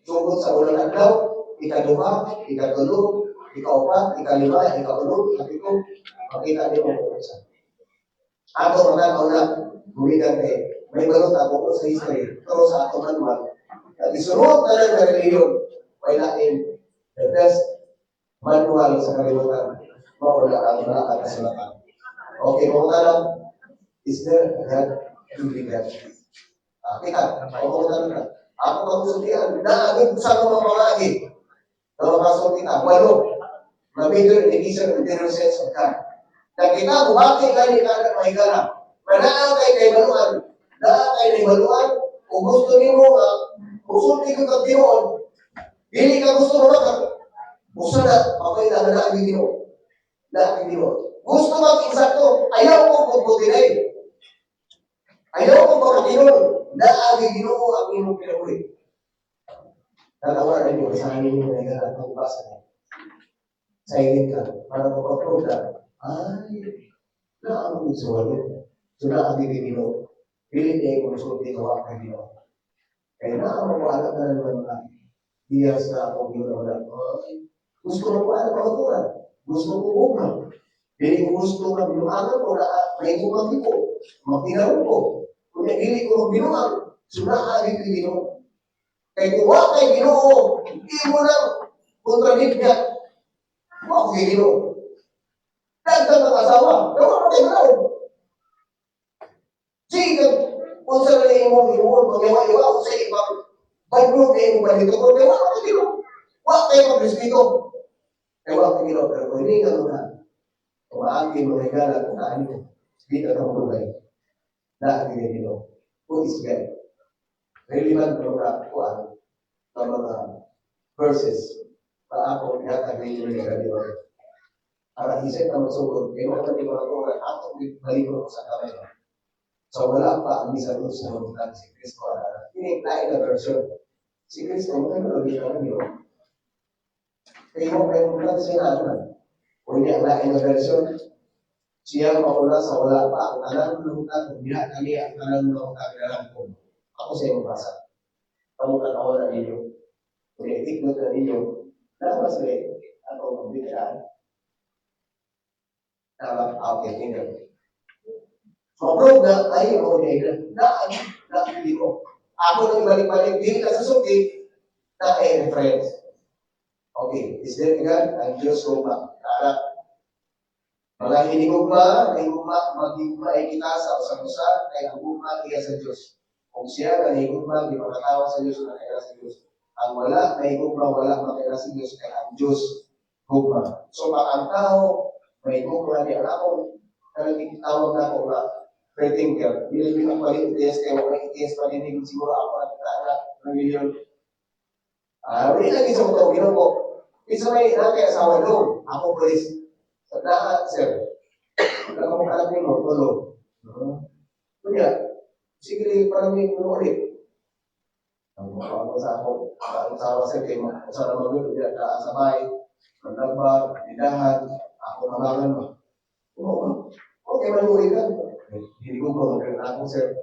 S3: Sugod sa unang adlaw, ikaduha, ikatulo, ikaupat, ikalima, ikaulo, ikapito, makita niyo kung unsa. Ato mga na gumikan kay may balot ako sa history, pero sa ato manual, at isunod na lang na relihiyon, may lain, the best manual sa kalibutan, mauna ang mga kasulatan. Okay, kung lang, is there a God? Truly God? Ah, kita, kung na. Ako kamusultian, naagin sa mga pangagi. Na makasulti ta, walo. Na major indication of interior sense of God. Na kita, bumati gani ka na mahigala. Manaa kay kay baluan. Naa kay kay baluan. Kung gusto nimo nga, musulti ka kag Ginoo. Dili ka gusto mo ka. Gusto na, okay na na ang Ginoo. Na ang Ginoo. Gusto mag insakto, ayaw ko pagbutinay. Ayaw ko pagkatinon. Na ang Ginoo ang imong kinabuhi. Tatawa rin mo, sa amin yung nagala at basa niya. Silent ka, para makaprove na, ay, na ang usual. So na ang Ginoo. Dili niya kung sulti ka wa kay Ginoo. Kaya na ang mawala na naman na diyas na ako Ginoo na, ay, gusto mo pa ang mga. Gusto ko gugma. Dili ko gusto nga binuangan ko na may gumati ko. Mapinarong ko. Kung dili ko magbinuang, so naa ang Ginoo. Kay kung wa kay Ginoo, imo nang contradict niya. Wa kay Ginoo. Dagdag ang asawa, dawa mo kay Ginoo. Sige, unsa na imong himuon pag iwa sa ibang bedroom na imong balito ko, kay wa kay Ginoo. Wa kay magrespeto. Kay wa kay Ginoo, pero kung hindi ka na, umaagi mo higala kung ano, di ka kamulugay. Na ang Ginoo. Who is God? Relevant na mga kuan na mga verses na ako ihatag ninyo ni gabi. Para isip na magsugod, kaya wala di mga turan, atong balikon ko sa kamay. So wala pa ang bisan sa mga si Kristo. Kini lain na version. Si Kristo, mga nalagi na niyo. Kaya mo kayo mula sa inaano. O niya ang lain na version, siya mauna sa wala pa ang tanan lutan, kung diha kami ang tanan lutan ko. Ako sa imong basa. Kamu tanaw na ninyo. Kung itikot na ninyo, dapat sa ako magbigyan. Tama, okay, tingnan. Ma-prove na, ay, mo niya na, na, hindi ko. Ako nang ibalik-balik, dili ka sa sulti, na ay reference. Okay, is there a God? Ang Diyos gugma. Tara. Mga hinigugma, nahigugma, maghigugma ay kita sa usang-usa, kay ang gugma iya sa Diyos. Kung siya nga nahigugma, gipakatawo sa Dios, nakaila sa Dios. Ang wala nahigugma, wala makaila sa Dios, kay ang Dios gugma. So pag ang tao may gugma di ang akong kanang tawag na ako nga free thinker. Dili ko atheist kay wala atheist pa din siguro ako nakita na religion. Ah, wala lagi sa mga Ginoo. Isa may naa kay asawa doon. Ako police. Sa naa, sir. Wala ko alam nimo, tulog. Kunya, sige, parang may mo ulit. Ang mga sa ako, ang asawa, sir, kay sa naman yun, hindi ka sa bahay, maglaba, lidahan, ako nabangan ba. Oo, okay, maluwi ka. Hindi ko ba ako, sir.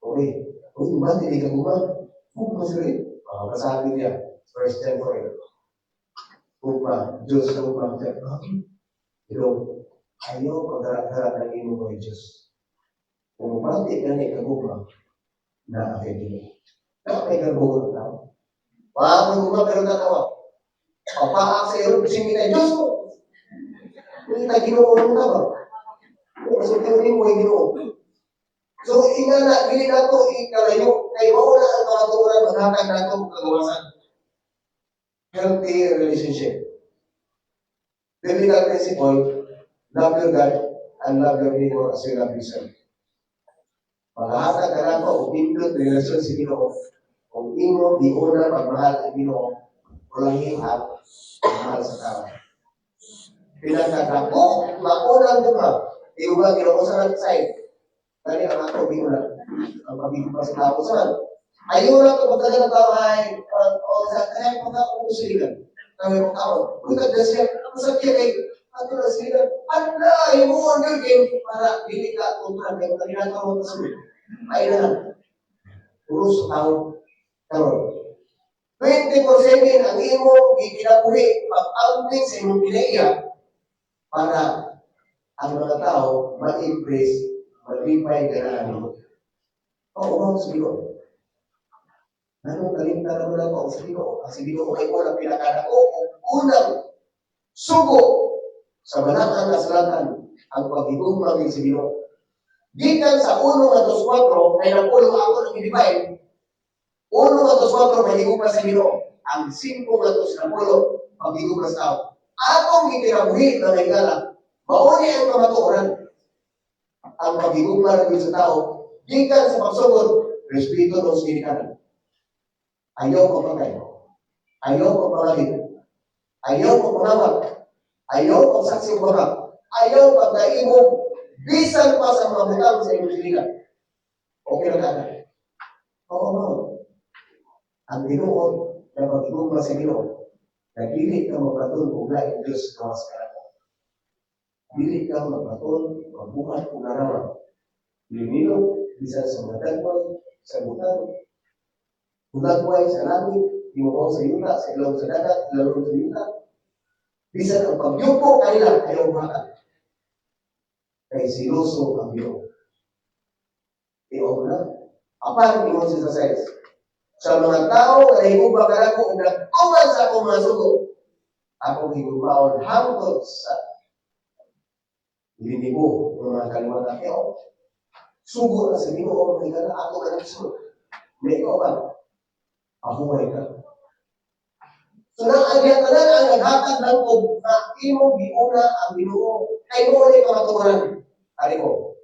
S3: Okay. Uy, man, hindi ka guma. Guma, sir. Eh. Ah, masabi niya, verse 10 for it. Gugma, Diyos, gugma. Pero, ayaw pagharap-harap ng imo kay Diyos. Kung umati ka ni kagugma, na kay Ginoo. Na may garbo ng tao. Wala gugma pero tatawa. Papaak sa iyo, bising kita Diyos ko. Hindi ta Ginoo ng tao. Kung kasulti mo ay Ginoo. So, inga na, dili na to ikalayo, kay mao na ang kamatuoran maghatag nato og kagawasan. Healthy relationship. Biblical principle, love your God and love your neighbor as you love yourself. Maghatag ka nato og nindot relasyon sa Ginoo. Kung imo giuna pagmahal ang Ginoo, ulahi ang pagmahal sa tao. Pinagkatako, maunang gugma. Iyo ba Ginoo sa side? Kani ang ako giuna ang pagiging sa tao sa ayaw na ito pagdagan ng tao ay o sa kaya pagkakumusuligan. Kami mga tao, kung tagda siya, ang sabiya kay ato na sila, ala, imo ang game para dili ka kontra kay kanila tao kasunod. Ay na lang. Puro sa tao karon. 24/7 ang imo gikinabuhi pag-amping sa imong kinaiya para ang mga tao ma-impress, malipay, ganahan mo. Oo, oh, sa Ginoo. Anong kalimtan naman ako sa Ginoo? Ang sa Ginoo kay unang pinakadako, unang sugo sa balaan kasulatan ang paghigugma kay sa Ginoo. Gikan sa 1 ngadto 4, kay napulong ako ng i-divide, 1 ngadto 4 paghigugma sa Ginoo, ang 5 ngadto 10 paghigugma sa tao. Atong gikinabuhi, mga higala, mao ni ang kamatuoran. Ang paghigugma ra sa tao, gikan sa pagsugod, respeto ng ginikanan. Ayaw pagpatay. Ayaw pagpangagit. Ayaw pagpangawat. Ayaw pagsaksi og baka. Ayaw pagkaimog bisan pa sa mga butang sa imong silingan. Okay lang ka. Oo, mao. Ang tinuod na paghigugma sa Ginoo, na dili ka magbaton og laing Diyos gawas kanako. Dili ka magbaton, magbuhat og larawan. Limilok, bisan sa mga dagway, sa butang, dagway sa langit, ibabaw sa yuta, sa ilawom sa dagat, ilawom sa yuta. Bisan ang pagyuko kanila, ayaw buhatan. Kay seloso ang Ginoo. Tiong na. Apan, ingon siya sa 6. Sa mga tao nga nahigugma kanako ug nagtuman sa akong mga sugo, akong higugmaon hangtod sa linibo ng mga kaliwatan. Kaya, sugo na sa Ginoo, mga higala, ako na nagsunod. May ikaw ba? Ahuway ka. So nang ang tanan ang naghatag ng og na imong giuna ang Ginoo kay mo ni kamatuoran. Ari ko.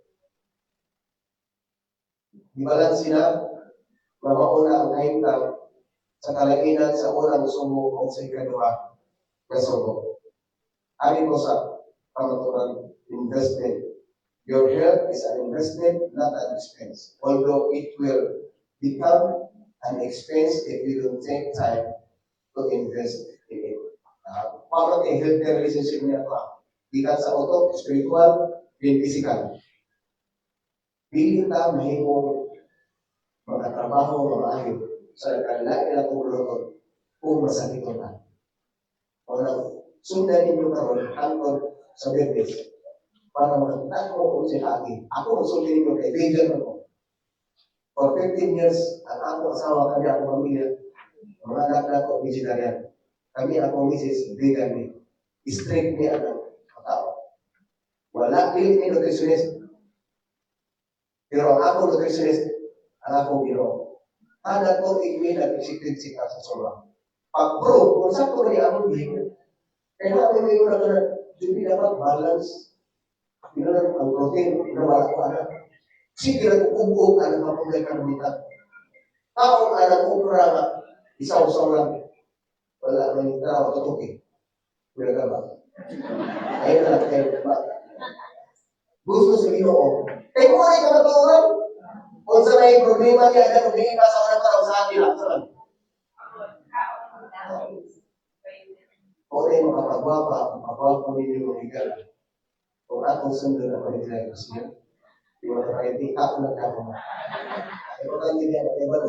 S3: Gibalanse na nga mauna ang kahimtang sa kalainan sa unang sugo o sa ikaduha nga sugo. Ari ko sa kamatuoran, investment. Your health is an investment, not an expense. Although it will become an expense if you don't take time to invest in it. Paano kay healthy relationship niya ito? Gikan sa utok, spiritual, then physical. Dili ta mahimong mga trabaho, mga maayo sa nagkalain na itong kung masakit na. O nang sundan ninyo karon hangtod sa Biyernes para makita mo kung siya agi. Ako ang sulti ninyo kay vegan ako. For 15 years, ang ako asawa, kami ako pamilya, mga anak na ako, vegetarian. Kami ako misis, vegan ni. Strict ni ang tao. Wala, dili ni nutritionist. Pero ang ako nutritionist, Ang akong Ginoo. Kada tuig mi nag-execute si sa suma. Pag-prove, kung sakto na akong gihimo. Kaya na may mga na, hindi dapat balance. Yun lang ang protein na wala ko anak. Sige lang kung anak mapugay ka ng. Taong anak okra nga, isaw-saw lang. Wala man yung tao, tutuki. Wala ka ba? Ayun na lang, kayo ba? Gusto sa Ginoo. Kaya kung ay kamatuoran, kung sa may problema niya, ano, hindi pa sa unang panahon sa atin, lang. Kung ay makapagwapa, makapagwapa ninyo mga higala. Kung atong sundon na panitinay ko siya, di ba na ako nagdamo. Ay, kung ang hindi na ba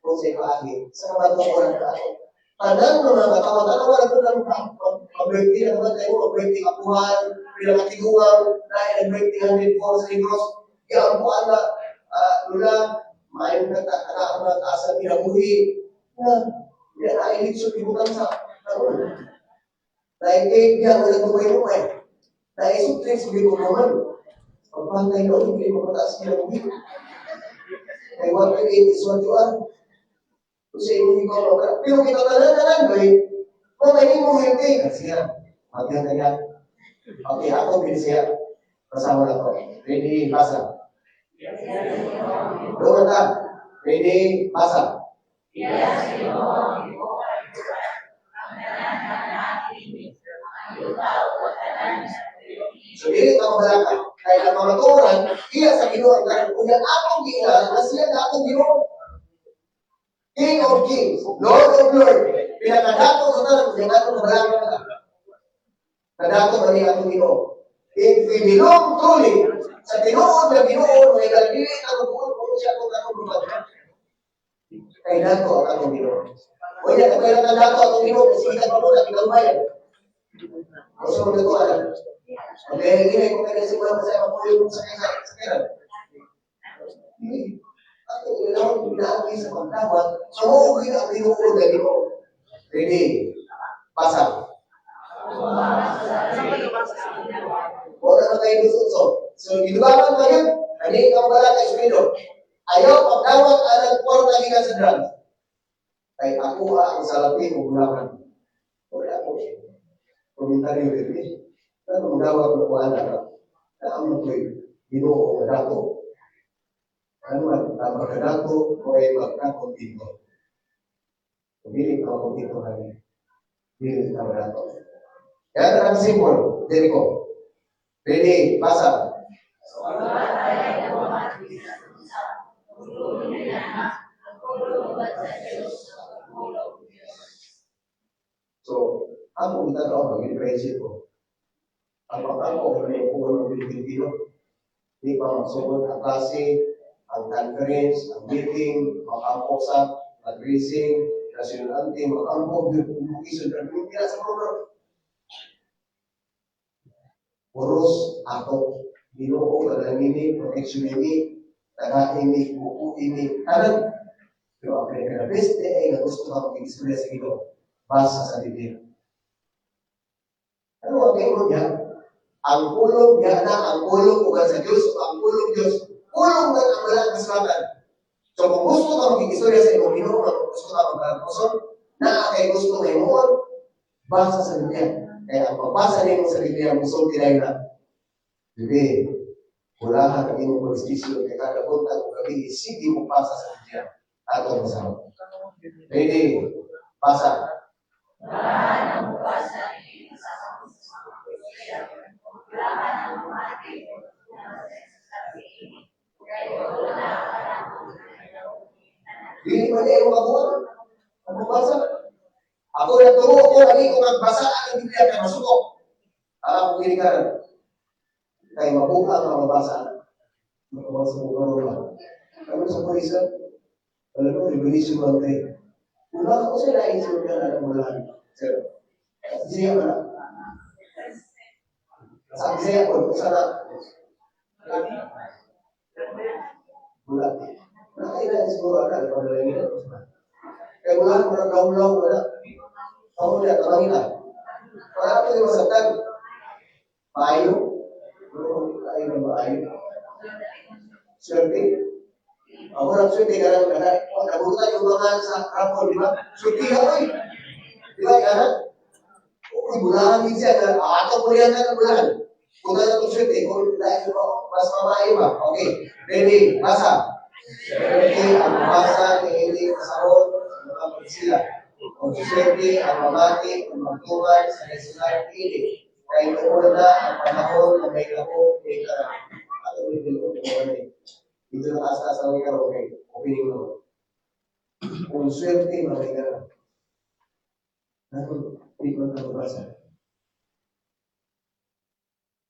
S3: kung sa ipaagi, sa kamatuoran ka ako. Tanan mga katawan, tanan wala po ng mag-birthday na naman kayo, mag-birthday kapuhan, bilang katiguang, na nag-birthday 104 sa Negros, giampuan na, lula, maayong nagtataka ang mga taas na kinabuhi, na, hindi na nailitsyon ibutang sa karoon. Dahil cake niya, wala lumay-lumay. Dahil sutris, hindi ko naman. Pagpantay na, hindi mo mataas kinabuhi. Kaya what you eat is what you are. Kung sa imong ikaw, pero kita tanan-tanan, boy, kung may mo hindi, kasi yan, matiyan ka niya. Okay, ako, bilis siya. Kasama na to. Ready, basa. Doon ka. Ready, basa. So, dili ka mabalaka. Kaya ang mga turan, iya sa Ginoo ang karon. Kung akong giila, na siya na akong Ginoo. King of Kings, Lord of Lords, pinakadato sa tanan, kung atong mabalaka ka. Kadato ba niya atong Ginoo? If we belong truly sa tinuod na Ginoo, may dili ang buot kung siya kung atong lupad. Kay dato ang atong Ginoo. O yan, kung kailan dato atong Ginoo, kasi ikan pa muna, kinalmayan. O so, ko alam. Okay, hindi ko kaya si Mama sa mapuyo sa kaya sa kaya. Ato ilawon pinaagi sa pagtawag, so mo gid ang Ginoo na Ginoo. Ready? Basa. Wala na kayo so. So, gidugangan pa yun. Ani ka wala kay Espiritu. Ayaw pagdawat anang kwarta gikan sa drugs. Kay ako ang salapi ug gulaman. Wala ko. Komentaryo dili. Pero magdawat ko ko ana. Na ang ko'y Ginoo nga dato. Ano man ang magkadato o ay magkakontento. Dili ka makontento kami. Dili ka dato. Kaya ang simple, dili ko. Ready, basa. So, ako itanaw, mag-differentiate ko. Ang pagkampo, may puno ng Pilipino. Di pa magsugod ang klase, ang conference, ang meeting, makampo sa mag-racing, national anthem, makampo, education, pero sa program. Puros ako, Ginoo kadangini, protection ini, taga ini, buku ini, tanan. Pero ang pinaka-best day ay gusto ka mag-istorya sa Ginoo, basa sa Biblia. Ano ang kayo niya? Ang pulong niya na, ang pulong ugan sa Diyos, ang pulong Diyos, pulong na ang walang kasulatan. So kung gusto ka mag-istorya sa imong Ginoo, kung gusto ka magkapuson, na kay gusto nga himuon, basa sa Biblia. Kaya ang pagbasa nimo sa Biblia, musulti na yun na. Bebe, hulahan ang imong police kay kada buntag o gabi, sige mo pasa sa Biblia. Ato ang masama. Ready? Pasa. Dili man niya imong mabuhat. Ang mabasa. Ako nagturo ko, ani ko magbasa ang Biblia kay masuko. Ang akong ginikanan. Kay mabuha ang mabasa. Mabasa ko karon. Ano sa pulis? Ano no, Revelation 1:3. Wala ko sa lain sa mga anak mo lang. Sir. Siya man. Sa Isaiah po, sa na. Wala. Nakailan siguro ana, di ba nila? Kaya wala mo nang gaulaw, wala. Ako niya, tabangin na. Wala ko yung masaktan. Maayo. Maayo na maayo. Swerte. Ako lang swerte ka lang, nabutan yung mga sa raffle, di ba? Swerte ka, oy! Di ba, anak? Uy, bulahan din siya. Ato po yan na bulahan. Kung ano itong swerte, kung dahil mas mamayo ba? Okay, ready, basa. Swerte ang basa ni hindi kasahon sa mga pagsila. O swerte ang mamati o magtuman sa national ini. Kay noon na ang panahon na may lako may karang. Ato may bilog ng mga. Dito na taas-taas ang may karoon kay opening mo. Kung swerte, mga karang. Ano, di man na mabasa.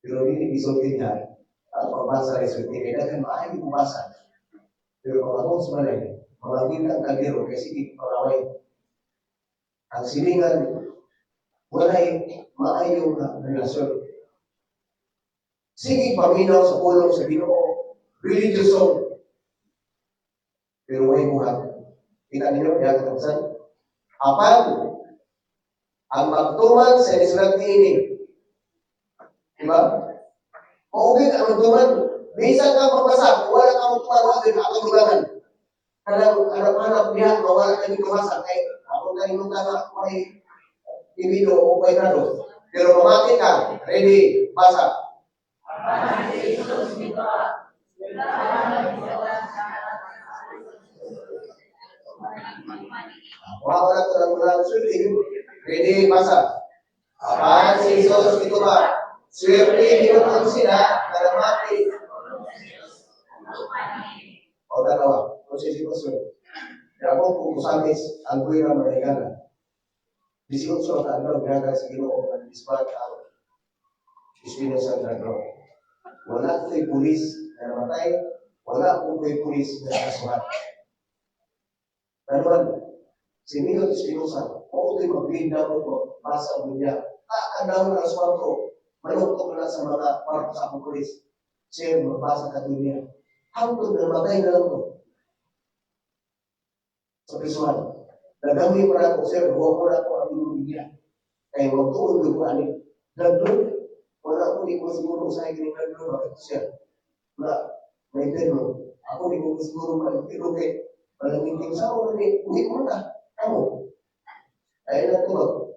S3: Pero hindi gisulti niya, ang pagbasa ay swerte. Kaya daghan maayo mabasa. Pero pag ako sa balay, mga ang kaldero, kasi sige, pangaway. Ang silingan, walay maayong relasyon. Sige, paminaw sa pulong sa Ginoo, religious song. Pero way buhat. Kita ninyo, diha katapsan. Apan, ang magtuman sa isulat niini. Diba? Okay ka magtuman. Bisan ka magbasa, wala ka magtuman, wala ka atong dugangan. Kanang hanap-hanap niya, mawala ka dito basa. Kay ako na inong ka nga, may ibido o may grado. Pero mamati ka, ready, basa. Wala ko lang wala swerte. Ready, basa. Apan si Jesus ito ba? Swerte hinuon sila na namati. O dalawa. O si Jesus. Pero ako kung usamis, ang kuwira manigana. 18 ang adlaw gihatag sa Ginoo nga disband ang Espinosa Drag. Wala ko'y pulis na namatay, wala ko ko'y pulis na nakasuhan. Pero si Milo Espinosa, mao to'y mag-lead na mo, basa mo niya. Kaandaw na alas 4, maluktok na sa mga kwarto sa akong pulis. Sir, magbasa ka din niya. Hangtod na namatay na lang ko. Sa prisuhan. Nagami pa na ako, sir, huwag mo na ako ang inyong niya. Kaya magtuon ko ani. Nagdun, wala ko di ko siguro sa akin ng nagdun, bakit siya? Na, may pero, ako di ko siguro ma-pero kay, malamig sa ako, hindi, hindi ko na. Ako. Ay na tulog.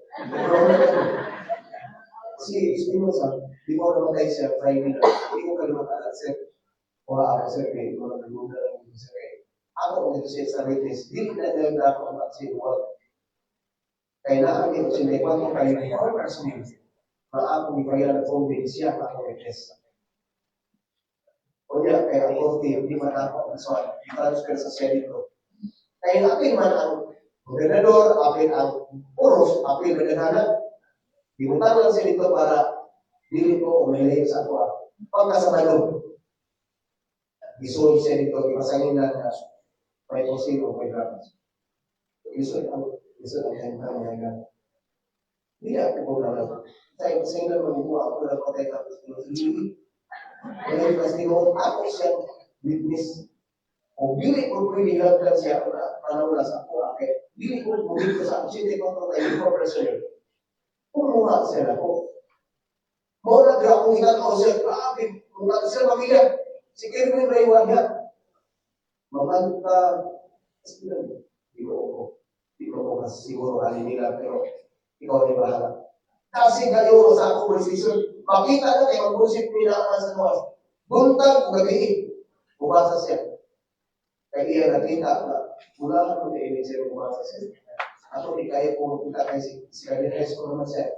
S3: Si Espinosa, di ko namatay siya Friday na. Hindi ko kalimutan, sir. Wala ako, sir, kay mga naguna lang sir, kay ako kung ito siya sa witness, di na dahil na ako ang vaccine, wala. Kaya na kami, kung sinaywan ko kayo ng all personnel, maakong ibayan ang phone bill, siya ang akong witness. O niya, kaya ang korte, hindi man ako ang suwan, i-transfer sa Senate. Kaya apil man ang gobernador, apil ang uros, apil na Ibutang lang siya dito para dili ko umilayo sa ako. Pagkasabalo, isuod siya dito, ipasangin lang na may posin o may drugs. Isod ang time ka mga gan. Hindi ako ko na lang. Sa ipasangin lang magbuha ako lang patay ka. Wala yung pasino, ako siyang witness. O dili ko pwede lang siya na panawala sa ako. Okay. Dili ko pwede sa ako. Sinte ko ito kayo for prisoner. Kumuha siya ako. Mao na gra akong hinatao siya. Grabe, kung siya pamilya. Si Kerwin Raywan niya. Mamanta, di ko ako. Di ko ako siguro alin nila, pero ikaw ni bahala. Kasi kayo sa akong police. Makita na kayo mag-usip nila ang sa nuwas. Buntag o gabi, bumasa siya. Kaya iya nakita na wala ko na ini siya bumasa siya. Ako di kaya ko makita kay si Kaya ko naman siya.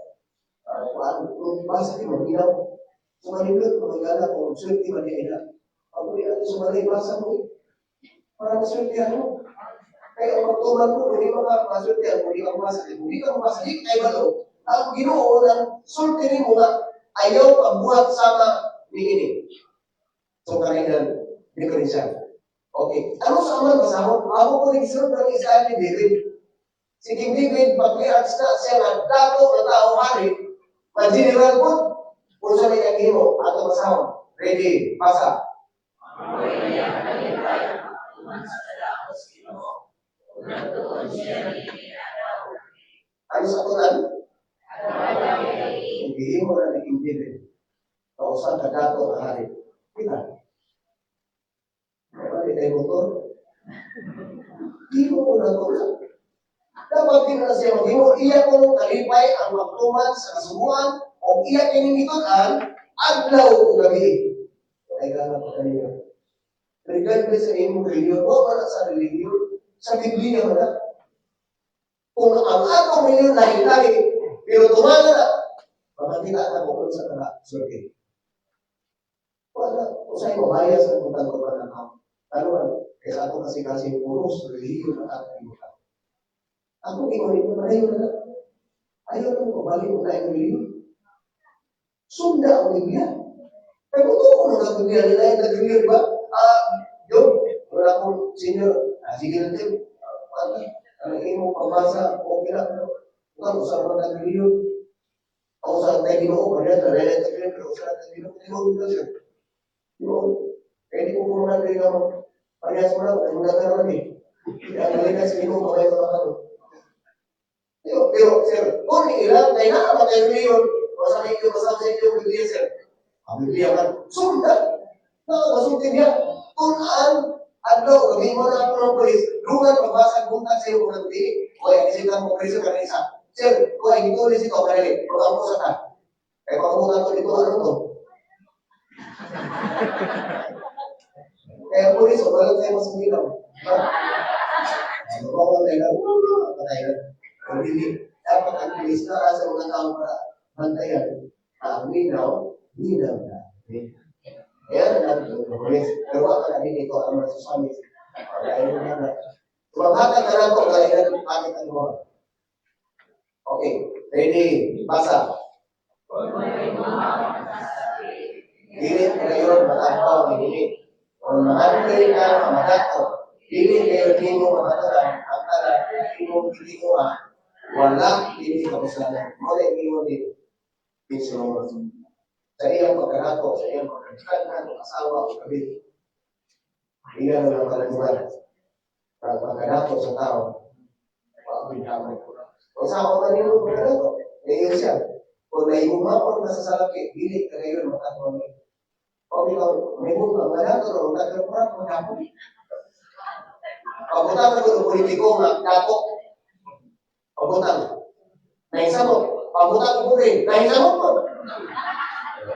S3: Kuan, kung basa di mo, ginaw. Sumalindot, mga kung swerte man niya ina. Ako di ato sumalay, basa mo eh. Para maswerte mo. Kaya ang magtuman mo, hindi mo ka maswerte, hindi ka mabasa, hindi ka mabasa, hindi ka balo. Ang Ginoo ng sulti nimo nga ayaw pagbuhat sama niini. So kanina, diferensya. Okay. Ano sa aman basahon? Ako ko nagsunod ng Israel ni David. Si King David, patriarchs na siya nga dato na tao hari, ma-general po. Kung sa may himo, ato basahon. Ready, basa. Ano sa tunan? Kung gihimo na ni King David, kausa ka dato na hari. Kita. Wala tayo motor. Di mo na to na. Dapat di na siya maghimo. Iya kong kalipay ang magtuman sa kasuguan o iya kining gitun-an adlaw ug gabi. Ay gana ko kanina. Regardless sa imong relihiyon, wa man sa relihiyon, sa Biblia man na. Kung ang atong relihiyon lahi-lahi, pero tumanan na, makakita na ko kung sa kana swerte. Wala, usay mo bias ang kung ko pa ng. Ano man, kaya sa ato kasi puros relihiyon ang atong ibutan. Ako ingon ito, padayon na. Ayaw nang pabalik mo na relihiyon. Sunda ang Biblia. Kaya kung tuo na ang Biblia, nila yung relihiyon, di ba? Ah, yun, wala akong senior, ah, sige na din. Ah, ang imong pabasa, okay lang. Bukan usah man ang relihiyon. Ako sa tayo Ginoo, kaya na rin tayo, pero usah tayo Ginoo, Ginoo na siya. Ginoo, kaya di ko kumahan kayo nga parehas mo lang, ay mga naman eh. Kaya nalikas sa Ginoo, mga mga ano. Pero, pero, sir, kung ilang, kaya na ba tayo relihiyon, basta may iyo, basta sa iyo, Biblia, sir. Ang Biblia man, sundan. Nakakasulti niya. Kung ang adlaw, gabi mo na ako ng pulis, dungan pagbasa buntag sa iyo kung nagdi, o ay isip mo pulis ka isa. Sir, kung ay gitulis ito, kanili, mag-ampo sa ta. Kaya pag ko dito, ano to? Kaya pulis, o wala tayo mas umilaw. Ano ba ko tayo? Patay na. Kung hindi, dapat ang pulis na sa mga tao para bantayan. Ang minaw, minaw na. Kaya na ang pulis. Pero wala ka na ito ang mga susamis. Kaya na. Tumanghatag ka na ito, kaya na bakit ang mga. Okay, ready, basa. Dili kayo matapaw ni dili. Kung mahandle ka mamadato, dili kayo nimo mamataran, ang tanan imong giliwa, wala dili kapuslanan. Mo na ingon ni Solomon. Sa iyang pagkanato, sa iyang pagkanato, asawa o gabi. Iya na lang kalamuan. Pag pagkanato sa tao, paabin naman ko. Kung sa ako kanino pagkanato, ngayon siya. Kung naihumapon ka sa salaki, dili ka ngayon makatuwa ni. O ikaw, may bunga, manato ro, nagkakurat, maghapon. Pabutan ko ng politiko nga, dato. Pabutan. Naisa mo. Pabutan ko rin. Naisa mo po.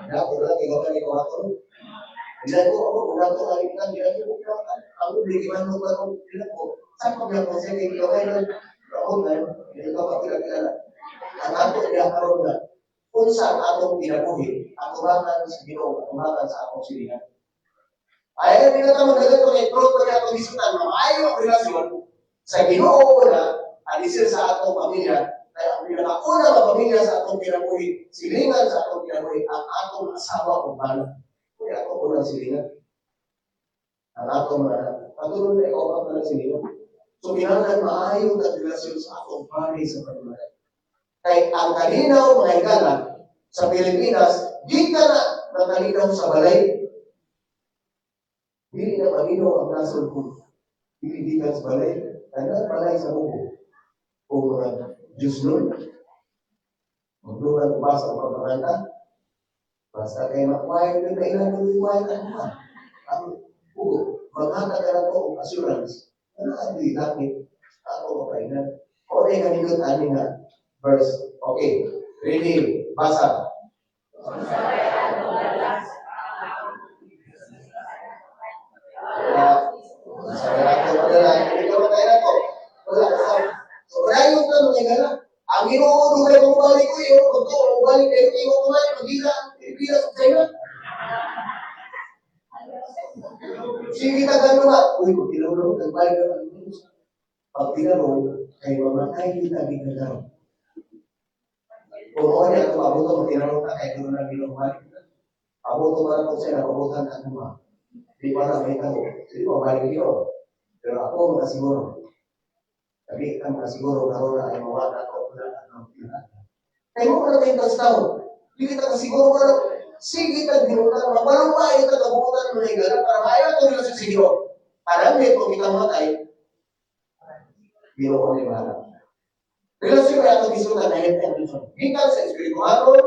S3: Dato lang, ikaw ka ikaw ato. Bilang ko, ako, una ko, alitan, bilang ko, ako, bili man mo ba bilang ko. Saan ko bilang ko siya, ikaw kayo, ako na, hindi ko pa kilala. Ang ato, diya karon na, kung saan atong kinabuhi, atubangan sa Ginoo, atubangan sa atong silingan. Ay, hindi na tayo magdagat kung i-prove pa niya atong isutan, maayo ang relasyon sa Ginoo na, alisir sa atong pamilya, kaya ang pinakauna nga pamilya sa atong kinabuhi, silingan sa atong kinabuhi, ang atong asawa o bana. Kaya atong unang silingan. Ang atong mga anak. Patulong na ikaw ang unang silingan. So, kinahanglan maayo ang relasyon sa atong pari sa pagmamahal. Kay ang kalinaw, mga higala, sa Pilipinas, di ka na nakalinaw sa balay. Dili na malinaw ang nasod kung dili di ka sa balay. Tanan balay sa buko. Kung mga Diyos nun, magdungan ba sa pagmamanta? Basta kayo makuhay, may kailangan ko quiet ang mga. Ang buko, maghatag ka na po ang assurance. Ano ang di langit? Ako mapainan. O na kanindot ani nga verse. Okay, ready, basa. Sa ako madala, hindi ka matay na to. Wala sa. So, prayo ka mga higala. Ang Ginoo dugay mo balik ko iyo, pagto mo balik kayo imo kumain magila, Pilipinas ug China. Sige ta gano ba? Uy, kung tinulong nagbalik ka ang pag tinanong, kay mamatay kita bigla. Kung mo niya ito, abuto mo tinanong ka kay doon na Ginoo balik. Abuto ba na siya napabutan ang mga. Di pa na may tao. Di pa balik Ginoo. Pero ako makasiguro. Sabi ka makasiguro karon na ay mawala ako na ang pinaka. Kay mo na tayo tao. Di kita kasiguro ka sige ta ginutan, mamalumay ta kabutan ng higala para maayo ato relasyon sa Ginoo. Para may kung kita matay, Ginoo ni bahala. Relasyon kaya atong gisutan na ang relasyon. Gikan sa espiritualon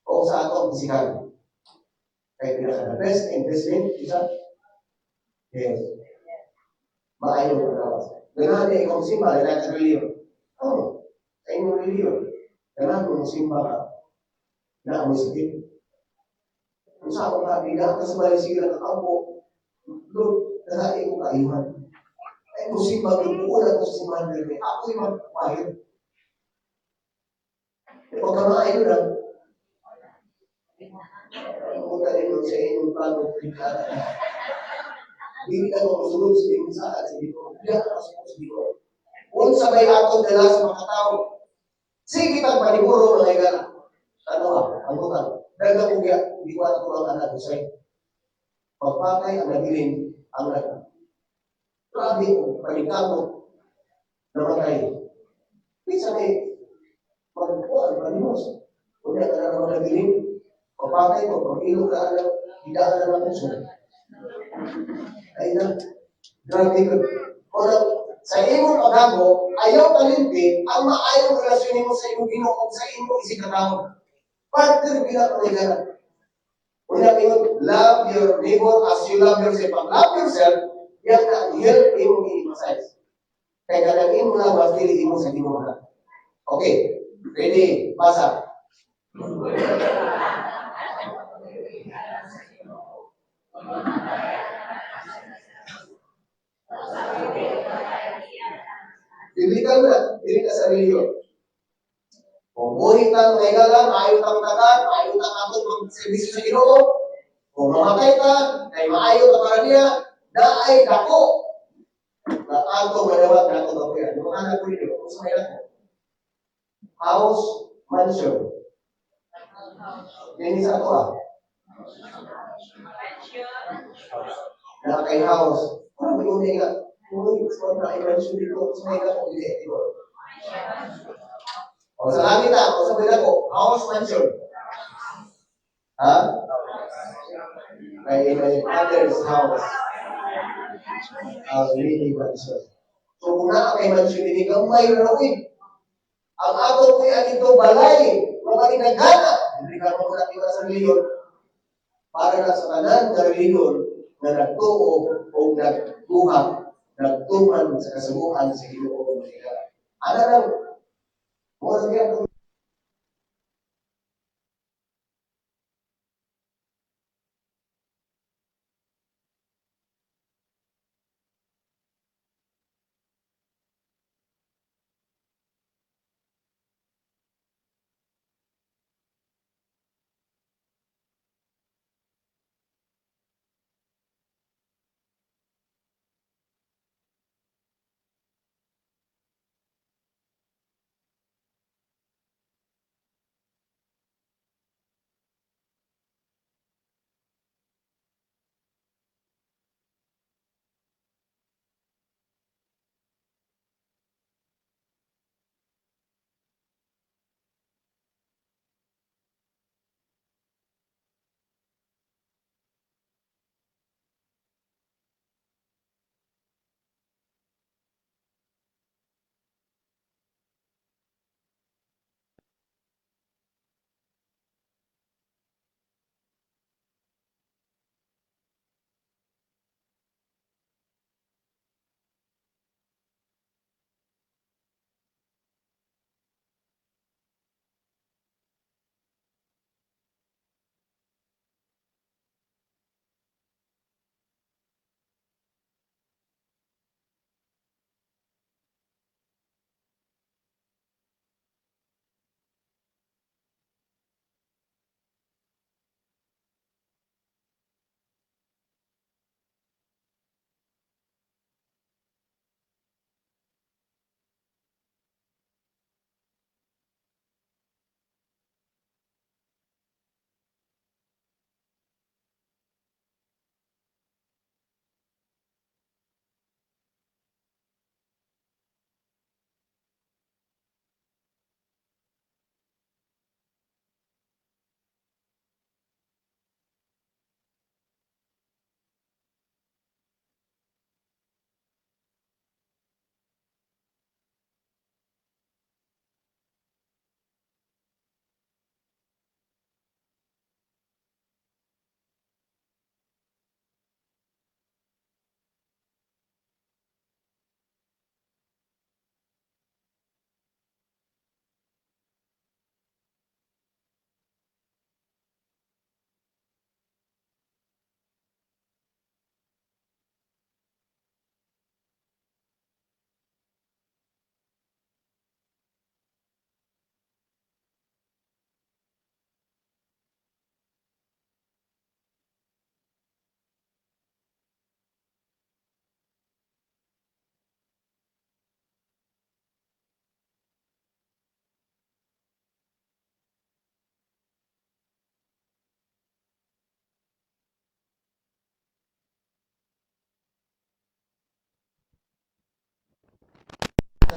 S3: o sa atong pisikal. Kaya pinaka the best investment isa. Yes. Maayo paglawas. Ganahan niya ikaw simba, ganahan sa reliyon. Oh, sa imong reliyon. Ganahan mo simba ka. Na mo sakit. Kung sa akong kabiga, ka sa balay sige lang kakampo. Lord, nasa ko kaayuhan. Ay, kung simba, buo na ko sa simbahan rin. Ako yung magpahit. E pagka maayo lang, ang din sa inyong plano, hindi ka makasunod sa inyong saad sa Ginoo. Hindi ka makasunod sa Ginoo. Unsa may atong dala sa mga tao? Sige tag paniguro, mga higala. Ano ha? Ang utang. Daghang ugya, hindi ko ato ang anak usay. Pagpatay ang nabilin ang nag. Grabe ko, paningkamot, namatay. Bisa may magkuhan, panimos. Kunya ka na naman nabilin. Pagpatay ko, pag-ilo ka alam, hidaan na naman siya. Ay na, grabe ko. Ora, sa imong paghago, ayaw kalimpi ang maayong relasyon nimo sa imong Ginoo ug sa imong isigkatawo. Partner bilang panigara. Una ingon, love your neighbor as you love yourself. Pag love yourself, yan na ang health imong i-emphasize. Kaya kanang imong lawas, dili imo sa Ginoo na. Okay, ready, basa. Biblical na, dili na sa reliyon. Kung buhi ka mga higala, maayo kang tagan, maayo kang atong mag-servisyo sa Ginoo. Kung mamatay ka, kay maayo ka para niya, naay dako na ato madawat na ato kapuyan. Mga anak ko ninyo, kung sa may dako. House, mansion. Yan sa ato ah. Na kay house. Parang may una nga. Uy, mas na kay mansion dito. Sa may dako, dili, di ba? O sa langit ah, o sa may dako, house, mansion. Ha? Kay in my father's house, are really mansion. So kung naa kay mansion dinhi, gamay ra na uy. Ang ato kuya dito balay, mga ginagana, hindi ka mo na iba sa reliyon. Para na sa tanan nga reliyon nga nagtuo o nagbuhat, nagtuman sa kasubukan sa Ginoo mga higala. Ana lang, mura gyud.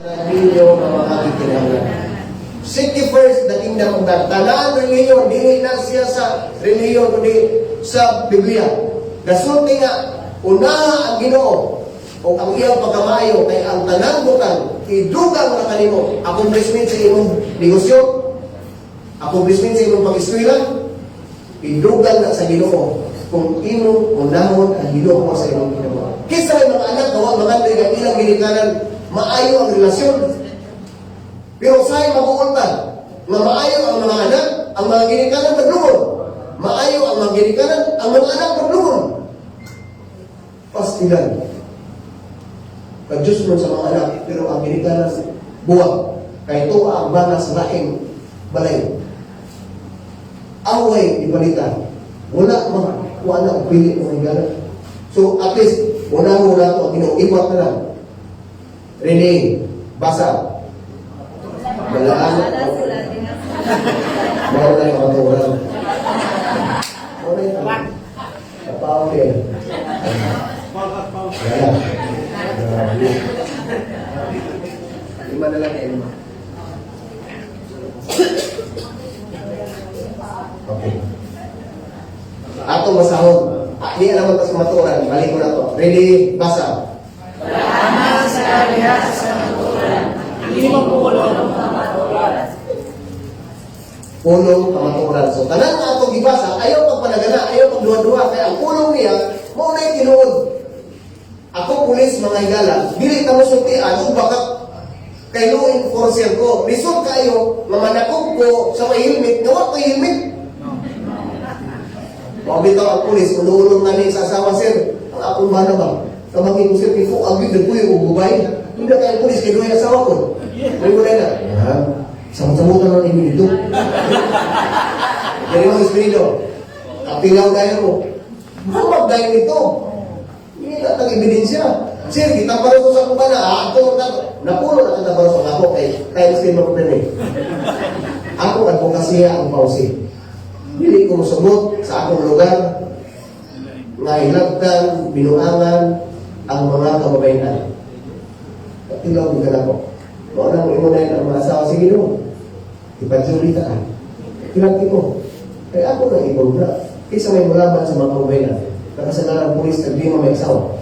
S3: Ninyo nga mga gikinahanglan. Seek ye first the kingdom of God. Tanan relihiyon, dili na siya sa relihiyon, kundi sa Biblia. Gasulti nga, unaha ang Ginoo o ang iyang pagkamaayo kay ang tanang butang idugang na kanimo. Accomplishment sa imong negosyo, accomplishment sa imong pag-eskwela, idugang na sa Ginoo kung imong unahon ang Ginoo sa imong kinabuhi. Kinsa may mga anak nga wa mangandoy nga ilang ginikanan maayo ang relasyon? Pero usahay maguultan nga maayo ang mga anak, ang mga ginikanan padlungon. Maayo ang mga ginikanan, ang mga anak padlungon. Pastilan. Ka-Diyos mo sa mga anak, pero ang ginikanan buwag. Kay tuwa ang bana sa laing balay. Away ipalitan. Wala makuha na og pili ng higala. So at least, una mo na ito ang Ginoo. Iwat na lang. Rene, basa. Balaan. Mao na yung katuran. Mao na yung Kapaw eh. Wala. Grabe. Lima na lang eh, lima. Okay. Atong basahon. Ah, di naman tas maturan. Balik ko na to. Ready? Basa.
S4: Ana sa diha sa kamatuoran. Imong pulong kamatuoran.
S3: Pulong kamatuoran. So, tanan nga atong gibasa, ayaw pagpanagana, ayaw pagduha-duha. Kaya ang pulong niya, mao na tinuod. Ako, pulis, mga higala, dili ta mo sultian, ug baka kay law enforcer ko. Lisod kayo, nga manakog ko sa may helmet, nga wa ko'y helmet. Mao bitaw ang pulis, ululong na ni sa asawa, "Sir, ang akong bana ba? Tabangin ko, sir, kay ko, agad nagpuyo og babae." Hindi kay pulis, kay duhay asawa ko. May wala na. Ha? Samot-samutan lang ninyo dito. Jadi mga espiritu, kapilaw dahil mo. Hamag dahil nito. Hindi na tag ebidensya. "Sir, kita paro ko sa kubana, ah, ato, ato." Napuno na kita paro sa ako kay kay Steve Magpene. Ako advokasya ang pausi. Dili ko mosugot sa akong lugar nga hilabtan, binuangan ang mga kababayan. Katilaw ka na ko. Mao na mo imo na ang mga asawa sa Ginoo. Ipadjuri ka. Kilati mo. Kaya ako na ibang na. Kaysa may mulaban sa mga kababayan. Nakasagaran pulis, nagdi mo may asawa.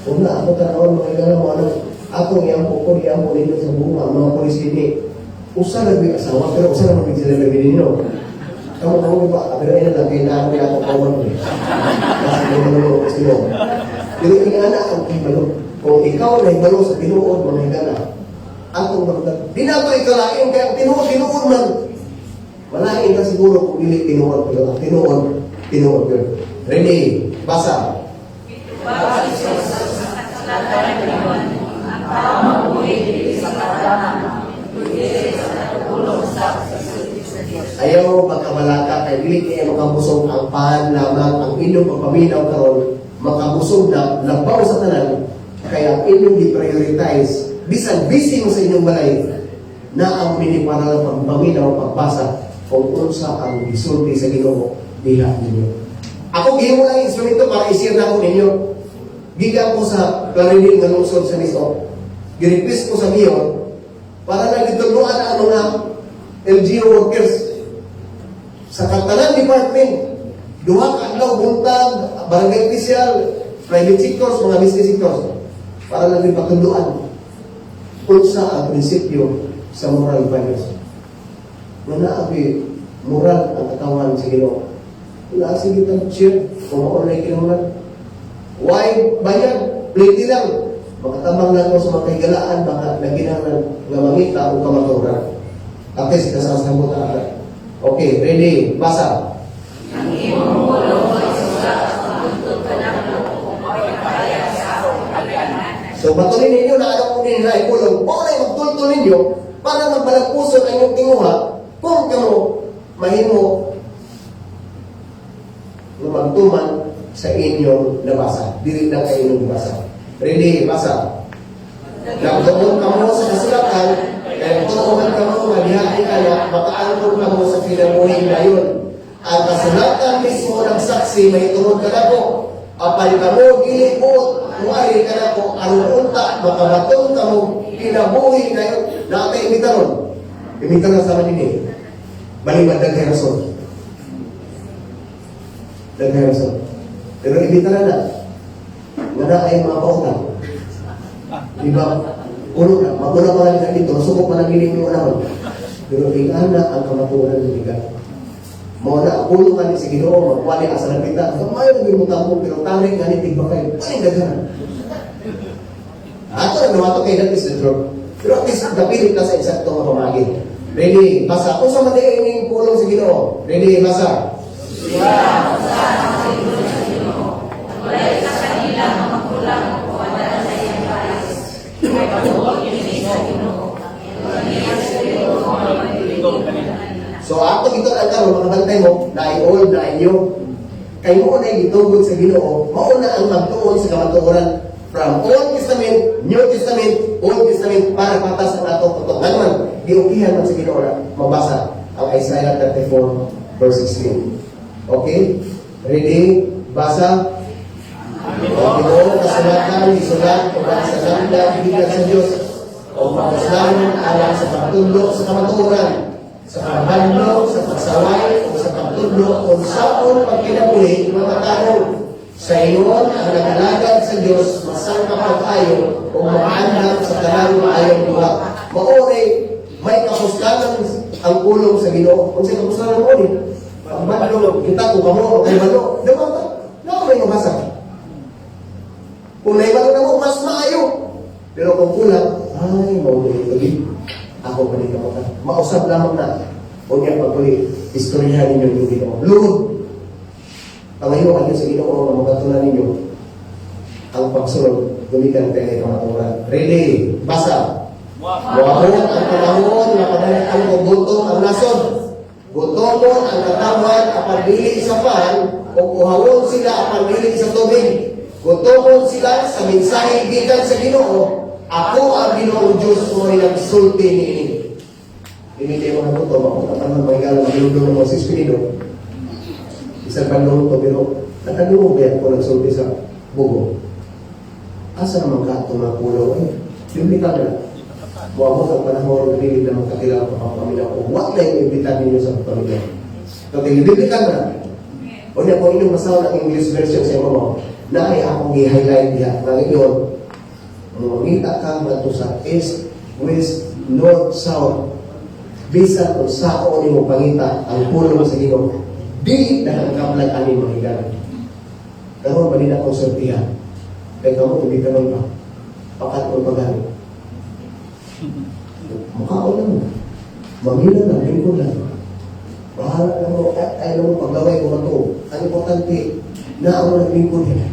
S3: Una, ako tanawon mga igala mo, ano, ako iyampo ko, iyampo ninyo sa buong ang mga pulis ini. Usa lang may asawa, pero usa lang may sila may ninyo. Kamu kamu ba, pero ina lang, kaya naano niya ako kauban ko eh. Kasi may mga sino. Pero ingana ang hibalo. Kung ikaw na hibalo sa tinuod, mga higala, atong mga di na ito ikalain, kaya ang tinuod, tinuod man. Malain na siguro kung dili tinuod, pero ang tinuod, tinuod yun. Ready, basa.
S4: Sa kasulatan ingon, ang tao mabuhi dili sa katamang, kundi sa katulong sa pagsulti sa Dios.
S3: Ayaw pagkabalaka kay dili kay makabusog ang pan lamang ang inyong pagpaminaw karon, makabusog na labaw sa tanan kay ang inyong gi-prioritize bisan busy mo sa inyong balay na ang mini para lang pagpaminaw, pagbasa kung unsa ang gisulti sa Ginoo diha ninyo. Ako gihimo lang instrumento para i-share na ko ninyo. Gikan ko sa Claridin nga lungsod sa Misok. Gi-request ko sa mayor para na gitulungan ang mga LGU workers sa katanan department, duha ka adlaw, buntag, barangay official, private sectors, mga business sectors, para lang patunduan unsa ang prinsipyo sa moral values. Nga naabi moral ang katawan sa Ginoo. Wala, sige ta share kung mao na kinahanglan. Why bayad? Plenty lang. Makatabang lang ko sa mga kahigalaan, baka naginahanglan nga mangita o kamaturan. Okay, sige sa kasabot na. Okay, ready, basa.
S4: Ang imong pulong ay sulat sa buntod kanako, mao'y payag sa akong agianan.
S3: So, batunin ninyo na ano kung nila ipulong. Mao na magtultol ninyo para magbalagpuson ang inyong tinguha kung kamo mahimo nga magtuman sa inyong nabasa. Dili na kayo inyong nabasa. Ready, basa. Nagtuon kamo sa kasulatan, kaya tuohan kamo nga diha ay kana, makaangkon kamo sa kinabuhing dayon. Ang kasulatan mismo ng saksi may tungod kanako. Apan kamo dili buot muari kanako aron unta makabaton kamo kinabuhi dayon. Naa tay imitaron. Imitaron sama nini. Baliwat daghay rason. Daghay rason. Pero imitaran na. Nga na ay mga pautang. Di ba? Uno na, maguna pa lang dito, sukok pa lang giling mo unahon. Pero ingana ang kamatuoran ng bigat. Mao na pulo ka ni sa Ginoo, magwali asa nagpita. Gamay ra gyud mo tampo pero tari gani tigbakay. Paning daghan. Ato na nawato kay that is the truth. Pero at least napili ka sa eksakto nga pamagi. Ready, basa. Kung sa man ning pulong sa Ginoo. Ready, basa.
S4: Sila sa siguro sa Ginoo. Wala sa kanila ang makulang o wala sa iyang pais. Kay patuod kini sa Ginoo. Ang iyang espiritu ang magpilingkod kanila.
S3: So ato ito ang karon mga bantay mo, naay old, naay new. Kay mao na gitugod sa Ginoo, mao na ang magtuon sa kamatuoran from Old Testament, New Testament, Old Testament para patas ang atong putok. Ngano man giukihan man sa Ginoo na mabasa ang Isaiah 34 verse 16. Okay? Ready? Basa. Ang Ginoo kasulatan, isulat, uban sa landa, gikan sa Dios. O pagkaslanon alang sa pagtudlo sa kamatuoran, sa pagbanlo, sa pagsaway, o sa pagtudlo, kung saon pagkinabuhi, mga tao. Sa ingon, ang nag-alagad sa Dios, masangkap pag-ayo, o maandam sa tanang maayong buhat. Maoray, may kapuslanan ang pulong sa Ginoo. Kung sa kapuslanan mo ni, pagbanlo, kita ko kamo, kay balo, diba ka? Naku may mabasa. Kung naibalo na mo, mas maayo. Pero kung kulang, ay, mauli ito. Ako pa rin ka. Mausap lamang na. Unya paguli, istoryahan ninyo yung Ginoo. Luhod. Pangayo kayo sa Ginoo nga makatunan ninyo ang pagsunod gumikan kay kamatuoran. Ready? Basa. Moabot ang panahon nga padayaan og gutom ang nasod. Gutomon ang katawhan apan dili sa pan ug uhawon sila apan dili sa tubig. Gutomon sila sa mensahe gikan sa Ginoo. Ako ang Ginoong Diyos mo nagsulti niini. Dili kayo mga gutom, ako tatanong mga gala, magiludong ng mga sispinido. Isang panahon to, pero nakaluho kaya ako nagsulti sa bugo. Asa naman ka itong mga kulo? Ay, biblical na. Muabot ang panahon na dili na magkatilaw pa ang pamilya ko. What na yung imbitan ninyo sa pamilya? Okay, biblical na. O niya, kung inyong masahon ang English version sa imo mo, na ay akong i-highlight diha. Nga ngayon, mangita ka ngadto sa east, west, north, south. Bisan kung saan nimo pangita ang pulong sa Ginoo, dili na ang kablag ani mga higala. Karon ba na akong sortihan? Kay kamo hindi ka pa. Pakat o pagani. Mukhaon lang mo. Mamila lang, lingkod lang. Bahala na mo, ay, ay na mo paglaway ko matuo. Ang importante, na ako naglingkod nila.